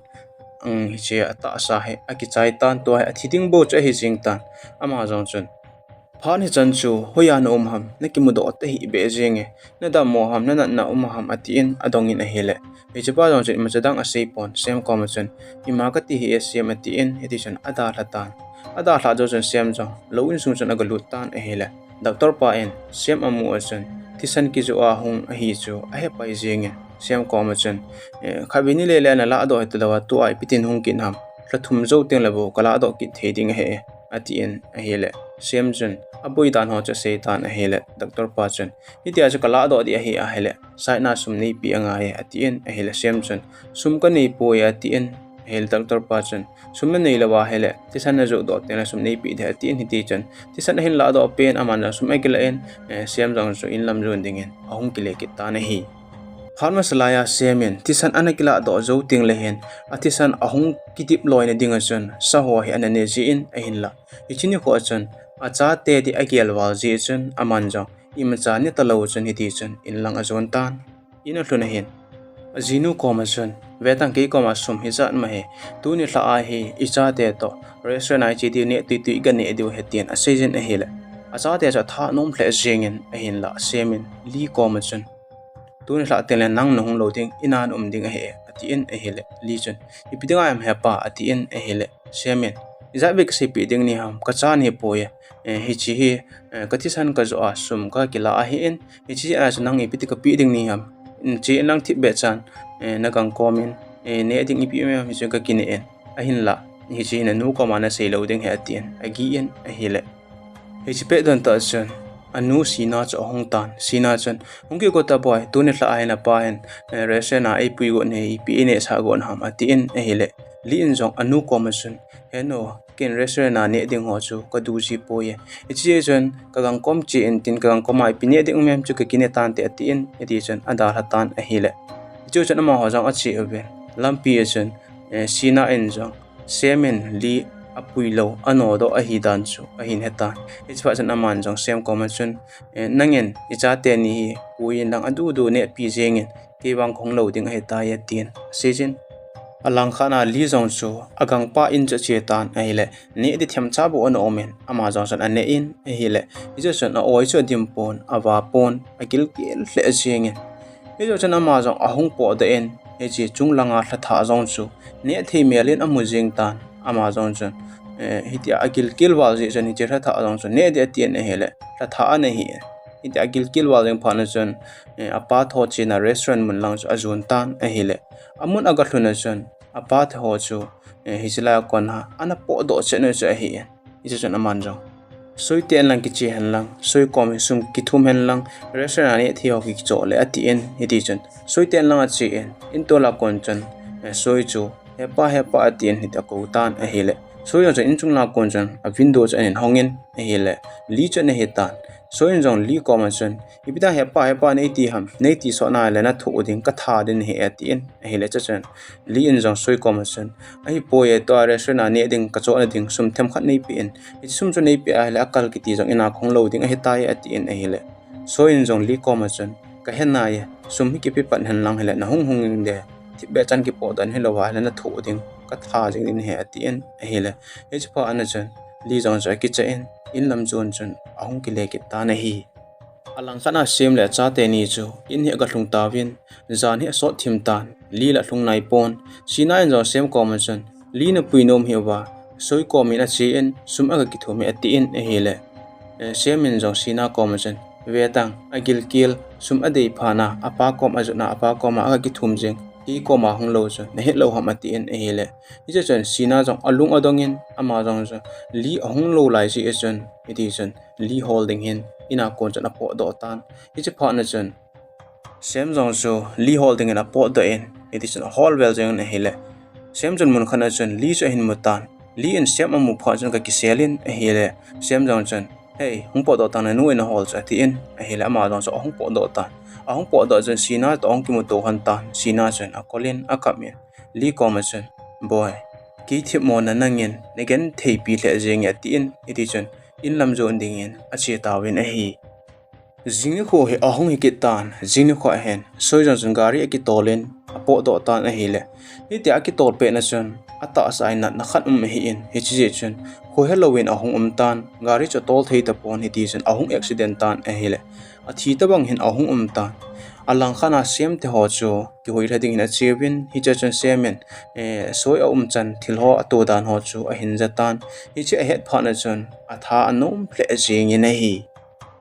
um, hiche atahsa hi akichai tan, tua hi athi ding bou chu ahi jing tan. Ama jong chun, phat hichan chu hoiya na um ham, nakimudoh tahih beh jenge, nadammo ham, nanatna um ham, atin adongin ahile. Hichepa jong chun imacha dang asei pon, Sam koma chun, ima kati hih e Sam, atin, hitichun adalha tan. Adalhah jou chun Sam jong lou insung chun agalut tan ahile. Doctor pa in Sam amu a chun thisan kijoh a hung ahi chu ahepai jengin, Sam koma chun, eh, khatvei ni lele ana lahdoh hita louva, tua ipi tin hung kit ham, lha thum jou tengle bou kalahdoh kit thei ding ahi e, atin ahile. Sam chun aboi dan ho chu asei tan ahile, doctor pa chun, hitia chu kalahdoh ding ahi ahile, side na sum neipeh angai e, atin ahile, Sam chun, sum kaneipoi e, atin ahile, doctor pa chun, sum nanei louva ahile thisan najohdoh tengle sum neipeh ding, atin, hitichun thisan ahin lahdoh pen, aman jong sum akilah in, eh, Sam jong chu inlam jon dingin ahung kile kit tan ahi. Phat masa laiya Sam in thisan ana kilahdoh jou tengle hin, athisan ahung kidip loina dinga chun saho hi ana ne jin ahinlah, hiche nikho a chun achate ding agel val jeh chun aman jong imacha ne talou chun hitichun inlang ajon tan. In alhun ahin, ajinu koma chun, vetang, kei koma sum hijat ma hi, tuni lhah a hi ichate toh restaurant a iche diu neh tuitui iganeh diu ahi, tin aseijin ahile, achate chu atha nom lheh jengin ahinlah, Sam in Lee koma chun, tuni lhah tengle nang nahung lou ding, ina naum ding ahi e, atin ahile, Lee chun, ipi dinga em hepa, atin ahile, Sam in, ijat vei kaseipeh ding nahim, kacha nahipoi e, eh, hiche hi, eh, kathisan kajoh a sum kakilah ahin, hiche a chu nang ipi ti kapeh ding nahim, hiche nang thipbeh chan, eh, nagangkom in, eh, neh ding ipi um em hichu kakineh in, ahinlah, hiche hi nanu koma nasei lou ding ahi, atin agih in ahile. Hiche pet don tah chun anu Sina chu ahung tan, Sina chun, hung kit got ta boi, tuni lhah a hi napa hin, eh, restaurant a eipui got nahi, ipi einehsah got ham, atin ahile, Lee in jong anu koma chun, henu, ken restaurant a neh ding ho chu kadu ji poi e, hiche chun kagangkom cheh in tin, kagangkom a ipi neh ding um em chu kakine tante, atin, hitichun adalha tan ahile. Hiche chun amaho jong ache uvin, lampi a chun, eh, Sina in jong Sam in Lee apui lou, anodoh ahi dan chu ahin hetan. Hiche phat chun aman jong Sam koma chun, eh, nangin ichate ni hi pui inlang, adudu nehpi jengin, kei vang kahung lou ding ahitai, atin aseijin. Alangkhat a Lee jong chu agangpa in chu ache tan ahile, neh ding themcha bou ana um in, ama jong chun aneh in ahile, hiche chun a-oi chu adim pon, ava pon, agilkel lheh jengin. Hiche chun ama jong ahung potdoh in, hiche chunglanga lhathah jong chu neh thei mel in amu jeng tan, ama jong chun, eh, hitia agilkel val jeh chun hiche lhathah jong chu neh ding atin ahile, lhathah ana hi in. Hitia agilkel val jeng phat na chun, eh, apa tho chena restaurant mun lang chu ajon tan ahile, amun agalhun a chun apa tho chu, eh, hiche laiya kona ana potdoh chet u chu ahi in. Hiche chun aman jong, soi ten lang kiche hen lang, soi kom hi sum kithum hen lang, restaurant a neh thei ho kichoh le, atin, hitichun soi ten lang ache in, in tol a kon chun, eh, soi chu, hepa, hepa, atin hitia akou tan ahile, soi jong chun in chung lang kon chun a window chu ahin hong in ahile, Lee chu ana he tan. Soi in jong Lee koma chun, ipi dinga hepa, hepa neiti ham, neiti sot nale nathoh ding, katha ding ahi, atin ahile, hiche chun Lee in jong soi koma chun, ahipoi e, tua restaurant a neh ding kachohna ding sum themkhat neipeh in, hiche sum chu neipeh ahile akal kiti jong ina kahung lou ding ahitai, atin ahile, soi in jong Lee koma chun, kahe nai e, sum hi kipe pan hen lang hile nahung hung ding de, thipbeh chan kipotdoh in, hilouva ahile nathoh ding, katha jing ding ahi, atin ahile, hiche phat na chun Lee jong chu akicha in, inlam jon chun ahung kile kit tan ahi. Alangkhat a Sam le achate ni chu in hi agalhung tauvin, jan hi asot thim tan, Lee la lhung naipon. Sina in jong Sam koma chun, Lee napui nom hih uva, soi kom in ache in, sum aga kithum e, atin ahile, eh, Sam in jong Sina koma chun, vetang, agilkel, sum adei phat na, apa kom ajot na, apa koma aga kithum jeng, kei koma hung lou chu nahet lou ham, atin ahile, hiche chun Sina jong alung adong in, ama jong chu Lee ahung lou lai jeh chun, hitichun Lee hol ding hin ina kon chun apotdoh tan. Hiche phat na chun Sam jong chu Lee hol dingin apotdoh in, hitichun ahol vel jengin ahile, Sam chun mun khat na chun Lee chu ahin mu tan. Lee in Sam amu phat chun akisel in ahile, Sam jong chun, hei, hung potdoh tan, nanu in ahol chu, atin ahile, ama jong chu ahung potdoh tan. Ahung potdoh chun Sina toh ahung kimuto lhon tan. Sina chun akol in akap in, Lee koma chun, boi, kei themmona nangin nagentheipi lheh jenge, atin, hitichun inlam jon dingin ache tauvin ahi. Jing nikho hi ahung hi kit tan, jing nikho hin Soi jong chun gari akitol in apotdoh tan ahile. Hitia akitol pet na chun atahsa a natna khat um ahin, hiche jeh chun khohelou in ahung um tan, gari chu atol thei tapon, hiti chun ahung accident tan ahile. Athi tabang hin ahung um tan. Alangkhat a Sem te ho chu kihoi lha ding in acheuvin, hiche chun Sem in, eh, Soi aum chan thil ho ato dan ho chu ahin ja tan. Hiche ahet phat na chun atha anom lheh jeng in ahi.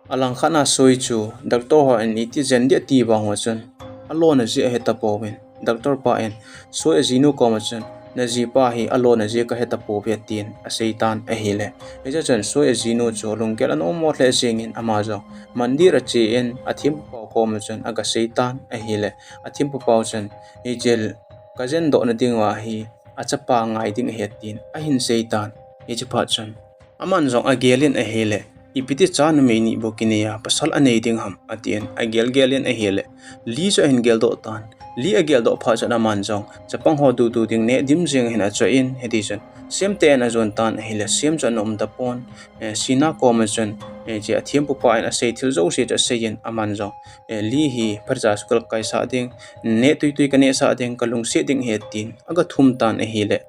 Alangkhat a Soi chu doctor ho in iti jen ding ati vang ho chun alona jeh ahe tapouvin, doctor pa in Soi ajinu koma chun, "Najipa hi alona jeh kahe tapouve," tin asei tan ahile. Hiche chun Soi ajinu chu lunggel anom mo lheh jeng in ama jong mandir ache in athempu pau koma chun aga sei tan ahile. Athempu pau chun, "Hiche kajen doh na ding uva hi achapa ngai ding ahi," tin ahin sei tan. Hiche phat chun aman jong agel in ahile, "Ipi ti cha numei ni bou kinei a pasal anei ding ham," atin agel gel in ahile, Li chu ahin geldoh tan. Li ageldoh phat chun aman jong chapang ho dudu ding neh dim jeng ahin achoi in, hiti chun Sem te in ajon tan ahile, Sem chu ana um tapon. Eh, Sina koma chun, eh, hiche athempu pa in asei thil jouse chu asei in aman jong, eh, Li hi phatecha school kaisah ding, neh tuitui kanehsah ding, kalungset ding ahi, tin aga thum tan ahile.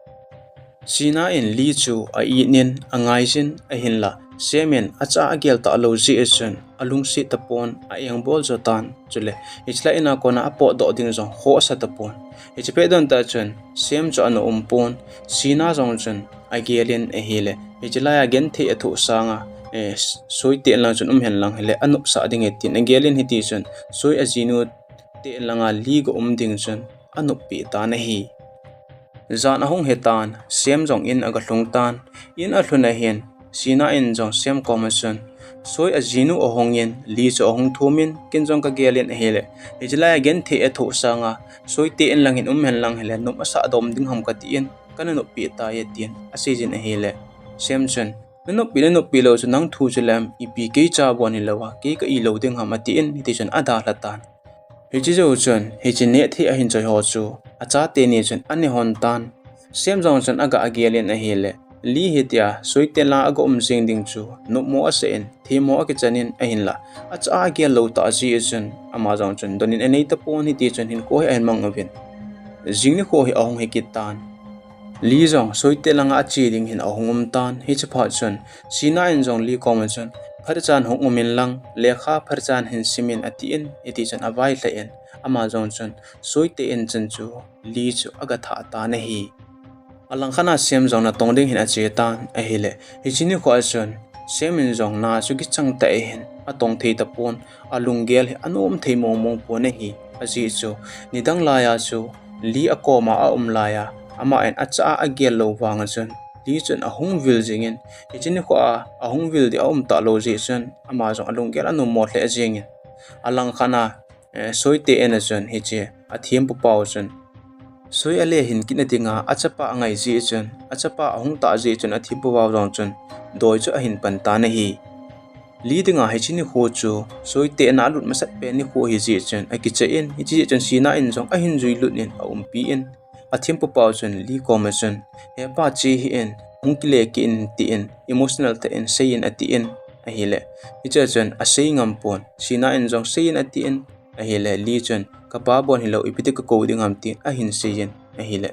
Sina in Li chu a-it in angaijin ahinla, Sem in acha agel talou jeh chun alungset tapon, a-engbol jo tan, chule hiche lai in a kona apotdoh ding jong khoh asa tapon. Hiche pet don tah chun Sem chu ana um pon, Sina jong chun agel in ahile, hiche lai a genthei athoh sanga, eh, Soi te in lang chun um hen lang hile anopsah ding ahi tin agel in, hiti chun Soi ajinu te in langa Li ga um ding chun anop peh tan ahi. Jan ahung hi tan, Sem jong in aga lhung tan. In alhun ahin, Sina in jong Sem koma chun, "Soi ajinu ahung in, Li chu ahung thum in, ken jong kagel in ahile, hiche lai a genthei athoh sanga Soi te in lang hin um hen lang hile, nop asah dom ding ham kati in, kana nop peh tai," tin asei jin ahile. Sem chun, "Nanop pi, nanop pi lou chu nang thu chu lem, ipi kei cha bon hilou a, kei ka-it lou ding ham," atin, hiti chun adalha tan. Hiche jou chun, hiche neh thei ahin choi ho chu, achate ni chun aneh hon tan. Sem jong chun aga agel in ahile, Li hitia Soi te in lang aga um jing ding chu nopmo asah in, themmo akichan in ahinla, acha agel lou tah jeh chun ama jong chun don in anei tapon, hiti chun hinkho hi ahin mang uvin. Jing nikho hi ahung hi kit tan. Li jong Soi te in langa ache ding hin ahung um tan, hiche phat chun Sina in jong Li koma chun, "Phatechan hung um in lang, lekha phatechan hin sim in," atin, hiti chun availhah in, ama jong chun Soi te in chun chu Li chu aga thah tan ahi. Alangkhat a Sem jong natong ding hin ache tan ahile, hiche nikho a chun Sem in jong na chu kichang tah in atong thei tapon, alunggel hi anom thei mong mong pon ahi. Ajeh chu nidang lai a chu Li akoma aum lai a, ama in acha agel lou vang a chun Li chun ahung vil jing in, hiche nikho a ahung vil ding aum talou jeh chun ama jong alunggel anom mo lheh jeng in. Alangkhat a, eh, Soi te in a chun hiche athempu pau chun Soi ale hin kit na dinga achapa angai jeh chun, achapa ahung tah jeh chun athempu pau jong chun doi chu ahin pan tan ahi. Li dinga hiche nikho chu Soi te in a alut masat pen nikho ahi jeh chun akicha in, hiche jeh chun Sina in jong ahin jui lut in aumpi in, athempu pau chun Li koma chun, "Hepa, che hih in, hung kile kit in," tin emotional tah in seiyin atin ahile, hiche a chun asei ngam pon, Sina in jong seiyin atin ahile, Li chun, "Kapa bon hilou, ipi ti kakou ding ham?" tin ahin seiyin ahile,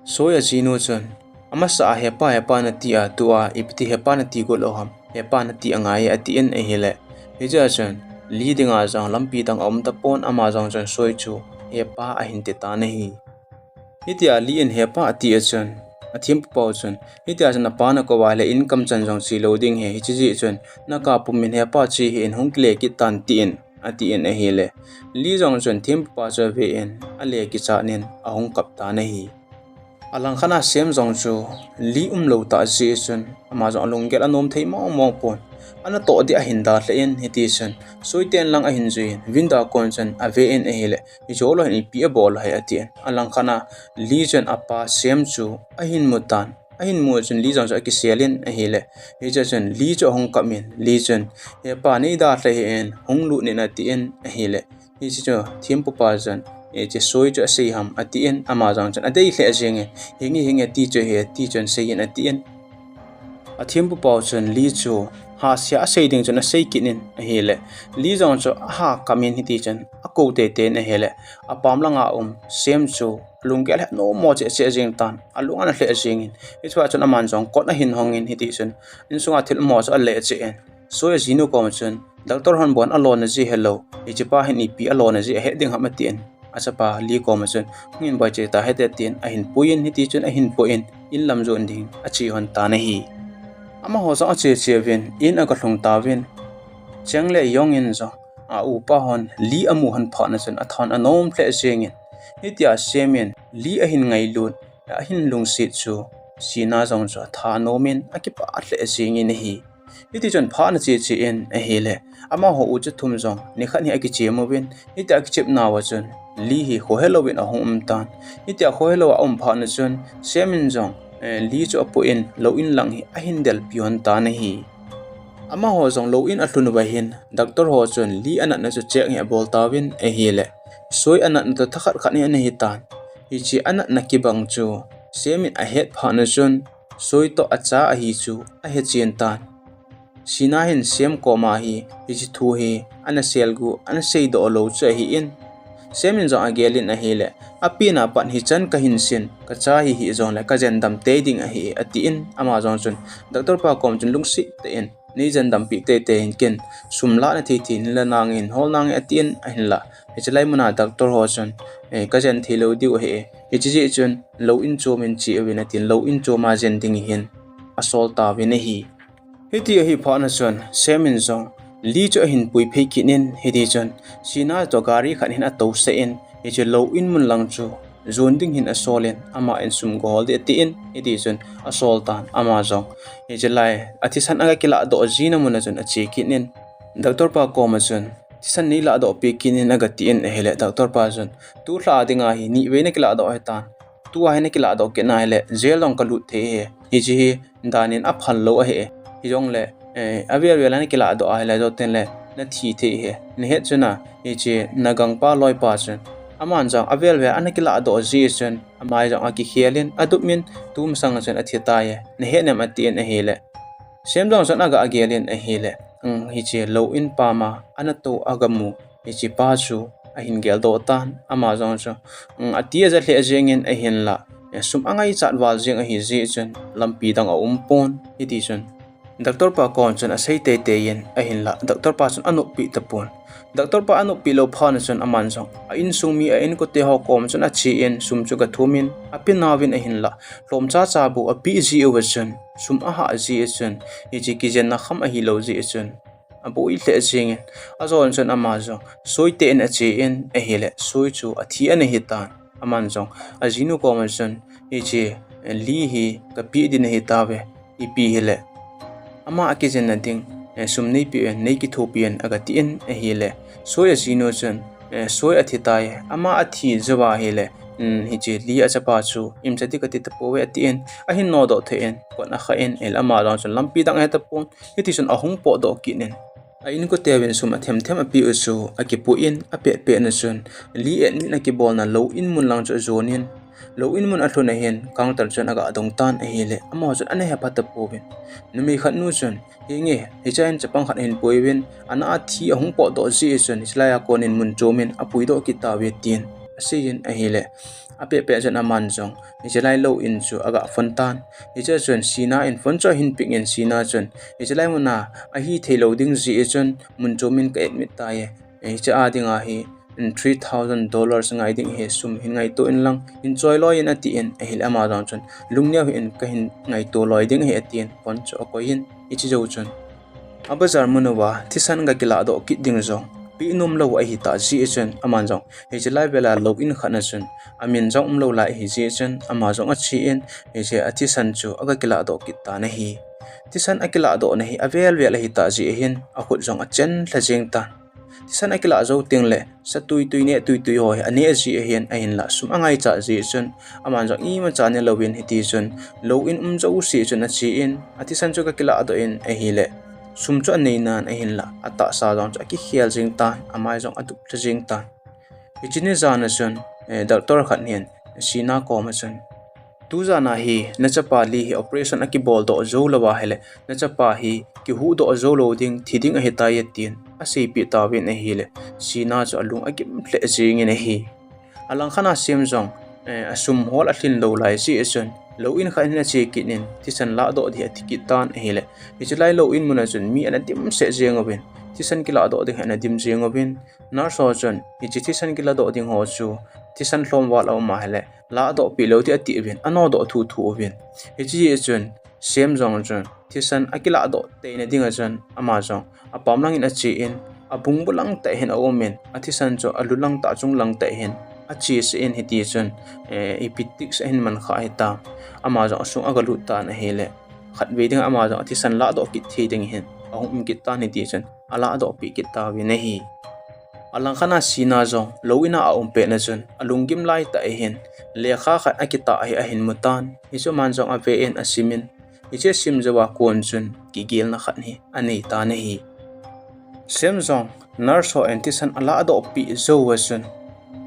Soi ajinu chun, "Amasa a hepa, hepa nati a, tua ipi ti hepa nati got lou ham? Hepa nati angai e," atin ahile, hiche a chun Li dinga jong lampi dang aum tapon, ama jong chun Soi chu hepa ahin ti tan ahi. Hitia Li in hepa ati a chun, athempu pau chun, "Hitia chun napa nakou a le income chan jong che lou ding ahi, hiche jeh chun nakap pumin hepa, che hih in, hung kile kit tan," tin atin ahile, Li jong chun thempu pa chu ave in ale kichat in ahung kap tan ahi. Alangkhat a Sem jong chu Li umlou tah jeh chun ama jong alunggel anom thei mong mong pon, anatoh ding ahin dalha in, hiti chun Soi te in lang ahin jui in, window a kon chun ave in ahile, "Ijou lou hin ipi abol ahi?" atin. Alangkhat a Li chun apa Sem chu ahin mu tan. Ahin mu chun Li jong chu akisel in ahile, hiche a chun Li chu ahung kap in, Li chun, "Hepa, nei dalha hih in, hung lut in," atin ahile, hiche chu thempu pa chun, "Hiche Soi chu asei ham?" atin, ama jong chun adei lheh jeng in, "Hinge, hinge, ati chu ahi," ati chun seiyin atin. Athempu pau chun Li chu hasia asei ding chun asei kit in ahile, Lee jong chu aha kam in hiti chun akou teitei in ahile, apam langa um Sam chu alunggel hi anom mo cheh cheh jeng tan, alung ana lheh jeng in, hichea chun aman jong kot ahin hong in hiti chun insunga thil mo chu ale cheh in, Soi ajinu koma chun, Doctor hon bon alona ji helou, hichepa hin ipi alona ji ahet ding ham atin, achapa Lee koma chun, hungin boi cheh ta hite tin ahin pui in, hiti chun ahin pui in, in lam jon ding ache hon tan ahi. Amaho jong ache che uvin, in aga lhung tauvin, Chang le Yong in jong aupa hon Lee amu hon phat na chun athan anom lheh jeng in, hitia Sam in Lee ahin ngailut, ahin lungset chu Sina jong chu atha anom in akipah lheh jeng in ahi. Hiti chun phat na che che in ahile, amaho u chu thum jong nikhat hi akichem uvin, hitia akichep nauva chun Lee hi khohelou in ahung um tan. Hitia khohelou a um phat na chun Sam in jong, eh, Lee chu apoh in lou in lang hi ahin delpi hon tan ahi. Amaho jong lou in alhun uva hin, Doctor ho chun Lee anatna chu check hi abol tauvin ahile, Soi anatna toh thakhat khat hi ana hitan. Hiche anatna kibang chu Sam in ahet phat na chun, Soi toh acha ahi chu ahe chen tan. Sina hin Sam koma hi, hiche thu hi ana selgu, ana seidoh lou chu ahi in, Sam in jong agel in ahile, apen a pat hichan kahin sin, kacha hi hijongle kajen dam tei ding ahi, atin, ama jong chun Doctor pa kom chun lungset tah in, neijen dampi teitei in, ken sum la nathei thei in la nange, hol nange atin, ahinla hiche lai muna Doctor ho chun, eh, kajen theilou diu ahi, hiche jeh chun lou in chom in che uvin atin, lou in chom a jen ding hin asol tauvin ahi. Hiti ahi phat na chun Sam in jong Lee chu ahin pui phei kit in, hiti chun Sina toh gari khat hin atousah in, hiche lou in mun lang chu jon ding hin asol in, ama in sum gol ding atin, hiti chun asol tan, ama jong hiche lai a thisan aga kilah doh jina mun a chun ache kit in, Doctor pa koma chun, thisan neilah doh peh kit in aga tin ahile, Doctor pa chun, tulha dinga hi nivei nakilah doh ahitan, tua hi nakilah doh kit na ahile jail jong kalut thei ahi. Hiche hi dan in aphal lou ahi. Hijongle, eh, avel vel a nakilah doh ahile, jotin le nathi thei ahi. Nahet chu na, hiche nagangpa loipa chun, aman jong avel vel a nakilah doh jeh chun, amai jong akikhel in, adup in, tumasang chun athi tai, nahet nem atin ahile, Sam jong chun aga agel in ahile, um, hiche lou in pam a ana tou aga mu, hichepa chu ahin geldoh tan, ama jong chu, um, ati aja lheh jeng in ahinla, eh, sum angaichat val jeng ahi jeh chun lampi dang aum pon, hiti chun Doctor pa kom chun asei teitei in ahinla, Doctor pa chun anoppi tapon. Doctor pa anoppi lou phat na chun aman jong a insung mi, a inkote ho kom chun ache in sum chu agathum in, ape nauvin ahinla, lhomcha cha bou apeh jeh uva chun, sum ahah jeh chun, hiche kijenna kham ahilou jeh chun, aboi lheh jeng in, ajon chun ama jong Soi te in ache in ahile, Soi chu athi ana hitan. Aman jong ajinu koma chun, hiche Lee hi kapeh ding ahi tauve, ipi hile ama akijenna ding, eh, sum neipeh in, neikithopi in aga tin ahile, Soi ajinu chun, eh, Soi athi tai, ama athi jouva ahile, um, hiche Lee achapa chu imcha ding kati tapouve atin, ahin nodoh thei in, kot akhah in, ahile ama jong chun lampi dang ahe tapon, hiti chun ahung potdoh kit in, a inkoteuvin sum athem them apeh u chu akipoh in, apeh peh na chun Lee admit akibolna lou in mun lang chu ajon in, lou in mun alhun ahin, counter chun aga dong tan ahile, amaho chun ana hepha tapouvin, numei khat nu chun, henge, hiche a hin chapang khat ahin pui uvin, ana athi ahung potdoh jeh chun, hiche lai a kon in mun chom in apuidoh kit tauve tin asei in ahile, apeh peh chun aman jong hiche lai lou in chu aga phone tan. Hiche chun Sina in phone chu ahin pick in, Sina chun hiche lai muna ahi theilou ding jeh chun mun chom in ka admit tai, hiche a dinga hi three thousand dollars ngai ding ahi, sum hin ngaito in lang, hin choi loi in atin ahile, ama jong chun lungneo hih in, kahin ngaito loi ding ahi atin phone chu akoi in, hiche jou chun a bazar mun uva thisan aga kilah doh kit ding jong peh nom lou ahitah jeh chun, aman jong hiche lai vel a lou in khat na chun amin jong umlou lai ahi jeh chun, ama jong ache in, hiche a thisan chu aga kilah doh kit tan ahi. Thisan akilah dohna hi avel vel ahitah jeh hin akhut jong achen lha jeng tan. Thisan akilah jou tengle sa tuitui neh tuitui ho hi aneh jeh hin, ahinla sum angaichat jeh chun, aman jong imacha nelouvin, hiti chun lou in um jouse chun ache in, athisan chu aga kilah doh in ahile, sum chu anei nan ahinla atahsa jong chu akikhel jeng tan, amai jong adup lha jeng tan. Hiche ni jan a chun, eh, doctor khat hin Sina koma chun, Tujan a hi nachapa Li hi operation akibol doh jou lou ahile, nachapa hi kihuh doh jou lou ding, thi ding ahitai atin aseipeh tauvin ahile, Sina chu alung agim lheh jengin ahi. Alangkhat a Sam jong, eh, asum hol alhin lou lai jeh chun, lou in khat hin ache kit in, thisan lahdoh ding ati kit tan ahile, hiche lai lou in mun a chun mi ana dimset jeng uvin, thisan kilahdoh ding hi ana dim jeng uvin, nurse ho chun, hiche thisan kilahdoh ding ho chu, thisan lhom val a um ahile, lahdoh peh lou ding ati uvin, anodoh thuthu uvin. Hiche jeh chun, Sam jong chun, thisan akilahdoh teina ding a chun, ama jong, apam lang in ache in, abungbu lang tah hin aum in, athisan chu alu lang tah chung lang tah hin, achesah in hiti chun, eh, ipi tik seh ahin man kha hitam. Ama jong asung agalut tan ahile, khatvei ding ama jong athisan lahdoh kit thei ding hin, ahung um kit tan hiti chun, alahdoh peh kit tauvin ahi. Alangkhat a Sina jong, lou in a aum pet na chun, alunggim lai tah ahin, lekha khat akitah hi ahin mu tan, hichu aman jong ave in asim in, hiche asim jou a kon chun, kigelna khat hi anei tan ahi. Sam jong, nurse ho in thisan alahdoh peh jou a chun,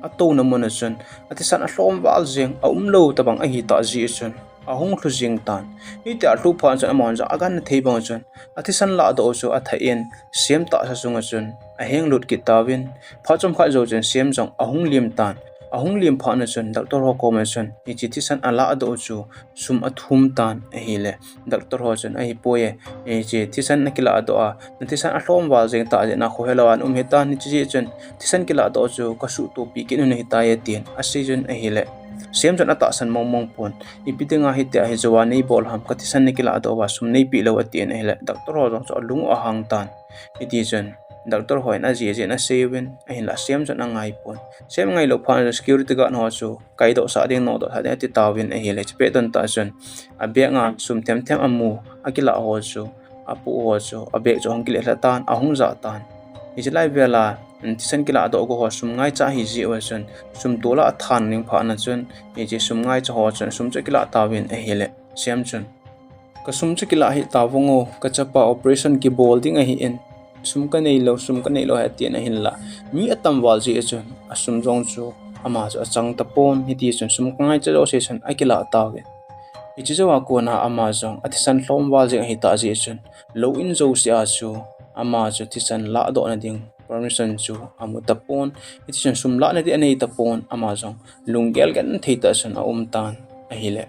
atouna mun a chun, athisan alhom val jeng, aum lou tabang ahitah jeh chun, ahung lhu jeng tan. Hitia alhu phat chun, amahon jong agangthei bang chun, athisan lahdoh chu athah in, Sam tahsa sung a chun, ahenglut kit tauvin. Phat chomkhat jou chun, Sam jong ahung lim tan. Ahung lim phat na chun, doctor ho kom a chun, hiche thisan alahdoh chu, sum athum tan ahile, doctor ho chun, ahipoi e, hiche thisan nakilahdoh a, nathisan alhom val jeng tah jeh a nakhohe lou a naum hitan, hiche jeh chun, thisan kilahdoh chu kasuhtopi kit u ahitai atin, asei chun ahile, Sam chun atahsan mongmong pon, ipi dinga hitia hi jou a neibol ham, kathisan nakilahdoh uva sum neipeh lou atin ahile, doctor ho jong chu alung u ahang tan. Hiti chun, doctor ho in ajeh jeh in asei uvin, ahinla Sam chun angai pon. Sam angai lou phat chun security guard ho chu, kaidohsah ding, nodohsah ding ati tauvin ahile, chupet don tah chun, abag a sum themthem amu, akilah ho chu, apoh ho chu, abag chu ahung kile lha tan, ahung jah tan. Hiche lai vel a, thisan kilahdoh go ho sum ngaicha ahijeh uva chun, sum tol a athan ding phat na chun, hiche sum ngaicha ho chun, sum chu akilah tauvin ahile, Sam chun, kasum chu kilah hih tauvin o, kachapa operation kibol ding ahin, sum kanei lou, sum kanei lou ahi atin ahinla, mi atam val jeh chun, asum jong chu, ama chu achang tapon, hiti chun sum kangaicha jouse chun akilah tauvin. Hiche jou a kon a ama jong, athisan lhom val jeng ahitah jeh chun, lou in jouse a chu, ama chu thisan lahdohna ding permission chu amu tapon, hiti chun sum lahna ding anei tapon, ama jong lunggel genthei tah chun aum tan ahile.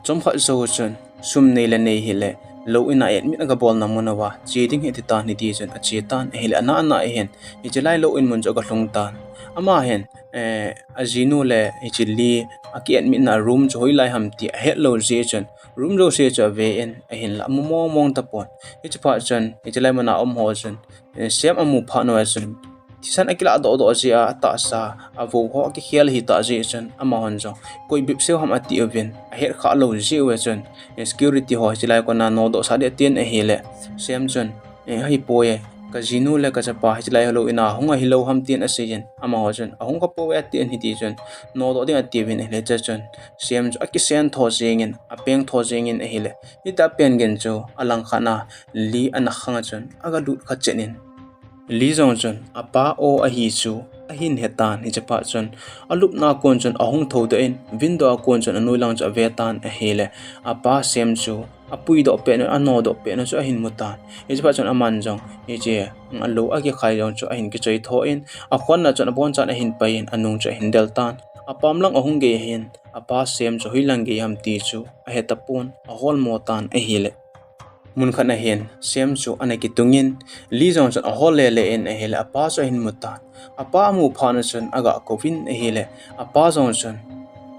Chomkhat jou chun, sum nei le nei hile, lou in a admit agabolna mun uva che ding hi ati tan hiti chun ache tan ahile, ana ana ahin, hiche lai lou in mun chu agalhung tan. Ama hin, eh, ajinu le hiche Li aki admit na room chu hoilai ham ti ahet lou jeh chun, room jouse chu ave in, ahinla amu mongmong tapon. Hiche phat chun, hiche lai mun a um ho chun, eh, Sam amu phat uva chun, thisan akilahdoh doh jeh a, atahsa, avou ho akikhel ahitah jeh chun, amahon jong, koi bep seh ham ati uvin, ahet khah lou jeh uva chun, eh, security ho hiche lai kon a nodohsah ding atin ahile, Sam chun, eh, ahipoi e, kajinu le kachapa hiche lai lou in a hung ahilou ham tin asei in, amaho chun, ahung khapou e atin hiti chun, nodoh ding atiuvin ahile, hiche chun, Sam chu akisentho jengin, apengtho jengin ahile, hitia apen gin chu, alangkhat a, Li ana khang a chun, agalut kha chet in, Li jong chun, apa o ahi chu, ahin hetan, hiche phat chun, alupna a kon chun, ahung thoudoh in, window a kon chun, anoi lang chu ave tan ahile, apa Sam chu, apuidoh pet u, anodoh pet u chu ahin mu tan. Hiche phat chun aman jong, hiche, alou akikhai jong chu ahin kichoi tho in, akhonna chun abonchan ahin pai in, anung chu ahin del tan. Apam lang ahung gei ahin, apa Sam chu hoilang gei ham ti chu ahe tapon, aholmo tan ahile. Mun khat ahin, Sam chu ana kitungin, Li jong chun ahol lele in ahile, apa chu ahin mu tan. Apa amu phat na chun aga kouvin ahile, apa jong chun,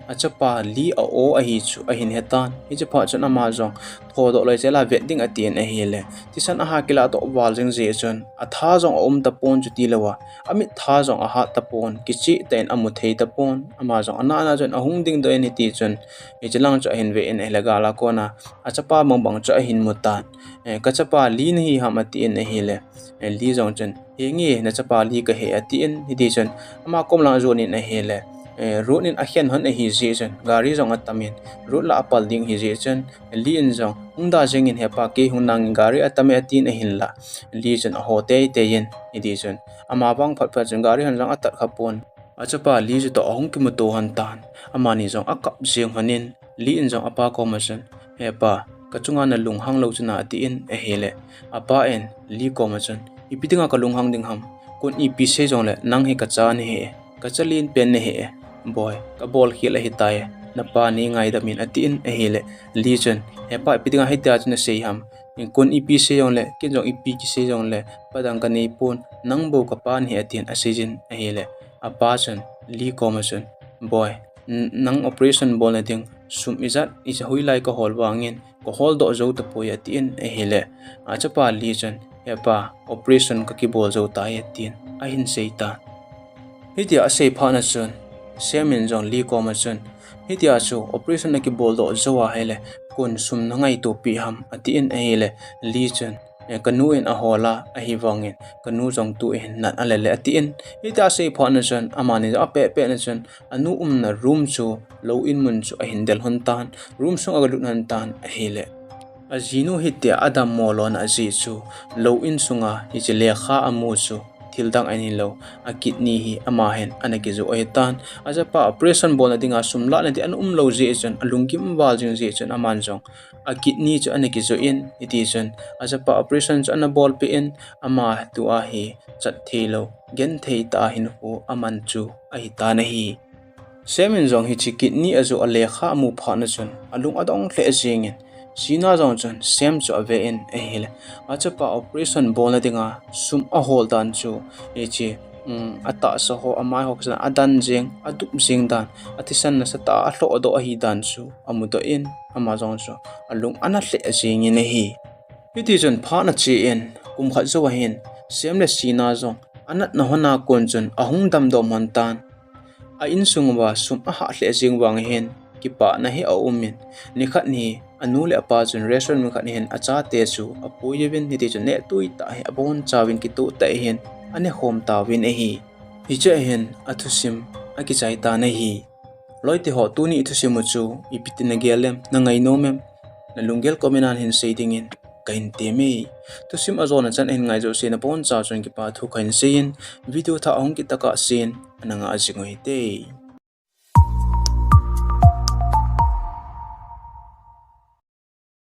achapa Li a o ahi chu ahin hetan. Hiche phat chun ama jong, thodoh loi chel a vet ding atin ahile, thisan aha kilahdoh val jeng jeh chun, atha jong aum tapon chuti lou a, amit tha jong ahat tapon, kicheh tah in amu thei tapon, ama jong ana ana chun ahung dingdoh in hiti chun, hiche lang chu ahin ve in ahile gal a kon a, achapa bangbang chu ahin mu tan. Eh, kachapa Li nahi ham atin ahile, eh, Li jong chun, henge, nachapa Li kahi atin, hiti chun, ama kom lang ajon in ahile, eh, road in akhen hon ahi jeh chun, gari jong atam in, road lah a apal ding ahi jeh chun, Li in jong, hung da jeng in hepa, kei hung nang in gari atam e atin ahinla, Li chun aho teitei in, hiti chun, ama vang phatphat chun gari hon jong atat kha pon. Achapa Li chutoh ahung kimuto hon tan, amani jong akap jeng hon in, Lee in jong apa koma chun, "He pa, kachunga nalunghang lou chu na," atin ahile, apa in Lee koma chun, "Ipi dinga kalunghang ding ham? Kun ipi sei jongle nang hi kacha nahi e, kacha len pen nahi e. Boi, kabol khel ahitai, napa nei ngaidam in," atin ahile, Lee chun, "He pa, ipi dinga hitia chu nasei ham? Kun ipi sei jongle, ken jong ipi kisei jongle, pa dang kanei pon, nang bou kapa nahi," atin aseijin ahile, apa chun Lee koma chun, "Boi, n-, nang operation bolna ding sum ijat, ijat hoilai kahol vangin, kahol doh jou tapoi," atin ahile, achapa Lee chun, "He pa, operation kakibol jou tai," atin ahin seitan. Hitia asei phat na chun, Sam in jong Lee koma chun, "Hitia chu operation akibol doh jou ahile, kun sum nangaito pi ham?" atin ahile, Lee chun, "Eh, kanu in ahol a, ahivangin kanu jong tu in nat alele," atin. Hitia asei phat na chun, amani jong apeh peh na chun, anu umna room chu, lou in mun chu ahin del lhon tan, room sung aga lut lhon tan ahile, ajinu hitia adammo lona ajeh chu, lou in sunga hiche lekha amu chu thil dang ahin hilou, a kidney hi ama hin ana kijoh ahitan. Achapa operation bolna dinga sum lahna ding ana umlou jeh chun, alunggim val jing jeh chun, aman jong a kidney chu ana kijoh in, hiti chun achapa operation chu ana bolpeh in, ama tua hi chat theilou, genthei tah a hinkho aman chu ahitan ahi. Sam in jong hiche kidney ajoh a lekha amu phat na chun, alung adong lheh jengin, Sheena jong chun Sam chu ave in ahile, achapa operation bolna dinga sum ahol dan chu, hiche, um, atahsa ho, amai ho kisan adan jeng, adup jeng dan, athisan nasatah a alhoh doh ahi dan chu amudoh in, ama jong chu alung ana lheh jengin ahi. Hiti chun phat na che in, kum khat jou ahin, Sam le Sheena jong anatna lhon a kon chun ahung damdom lhon tan. A insung uva sum ahah lheh jeng vang ahin, kipana hi aumin, nikhat hi anu le apa chun restaurant mun khat ahin achate chu apui uvin, hiti chun neh tui tah hi abonchauvin kitoh tah ahin, anekhom tauvin ahi. Hiche ahin athusim akichai tan ahi. Loite ho, tuni ithusim u chu ipi tin nagel em, nangainom em? Nalunggel comment a hin sei dingin kahin temme. Thusim ajona chan ahin ngai jouse nabonchauva chun kipa thu kahin seiyin, video thah ahung kit tokah sen ana ngah jing uhite.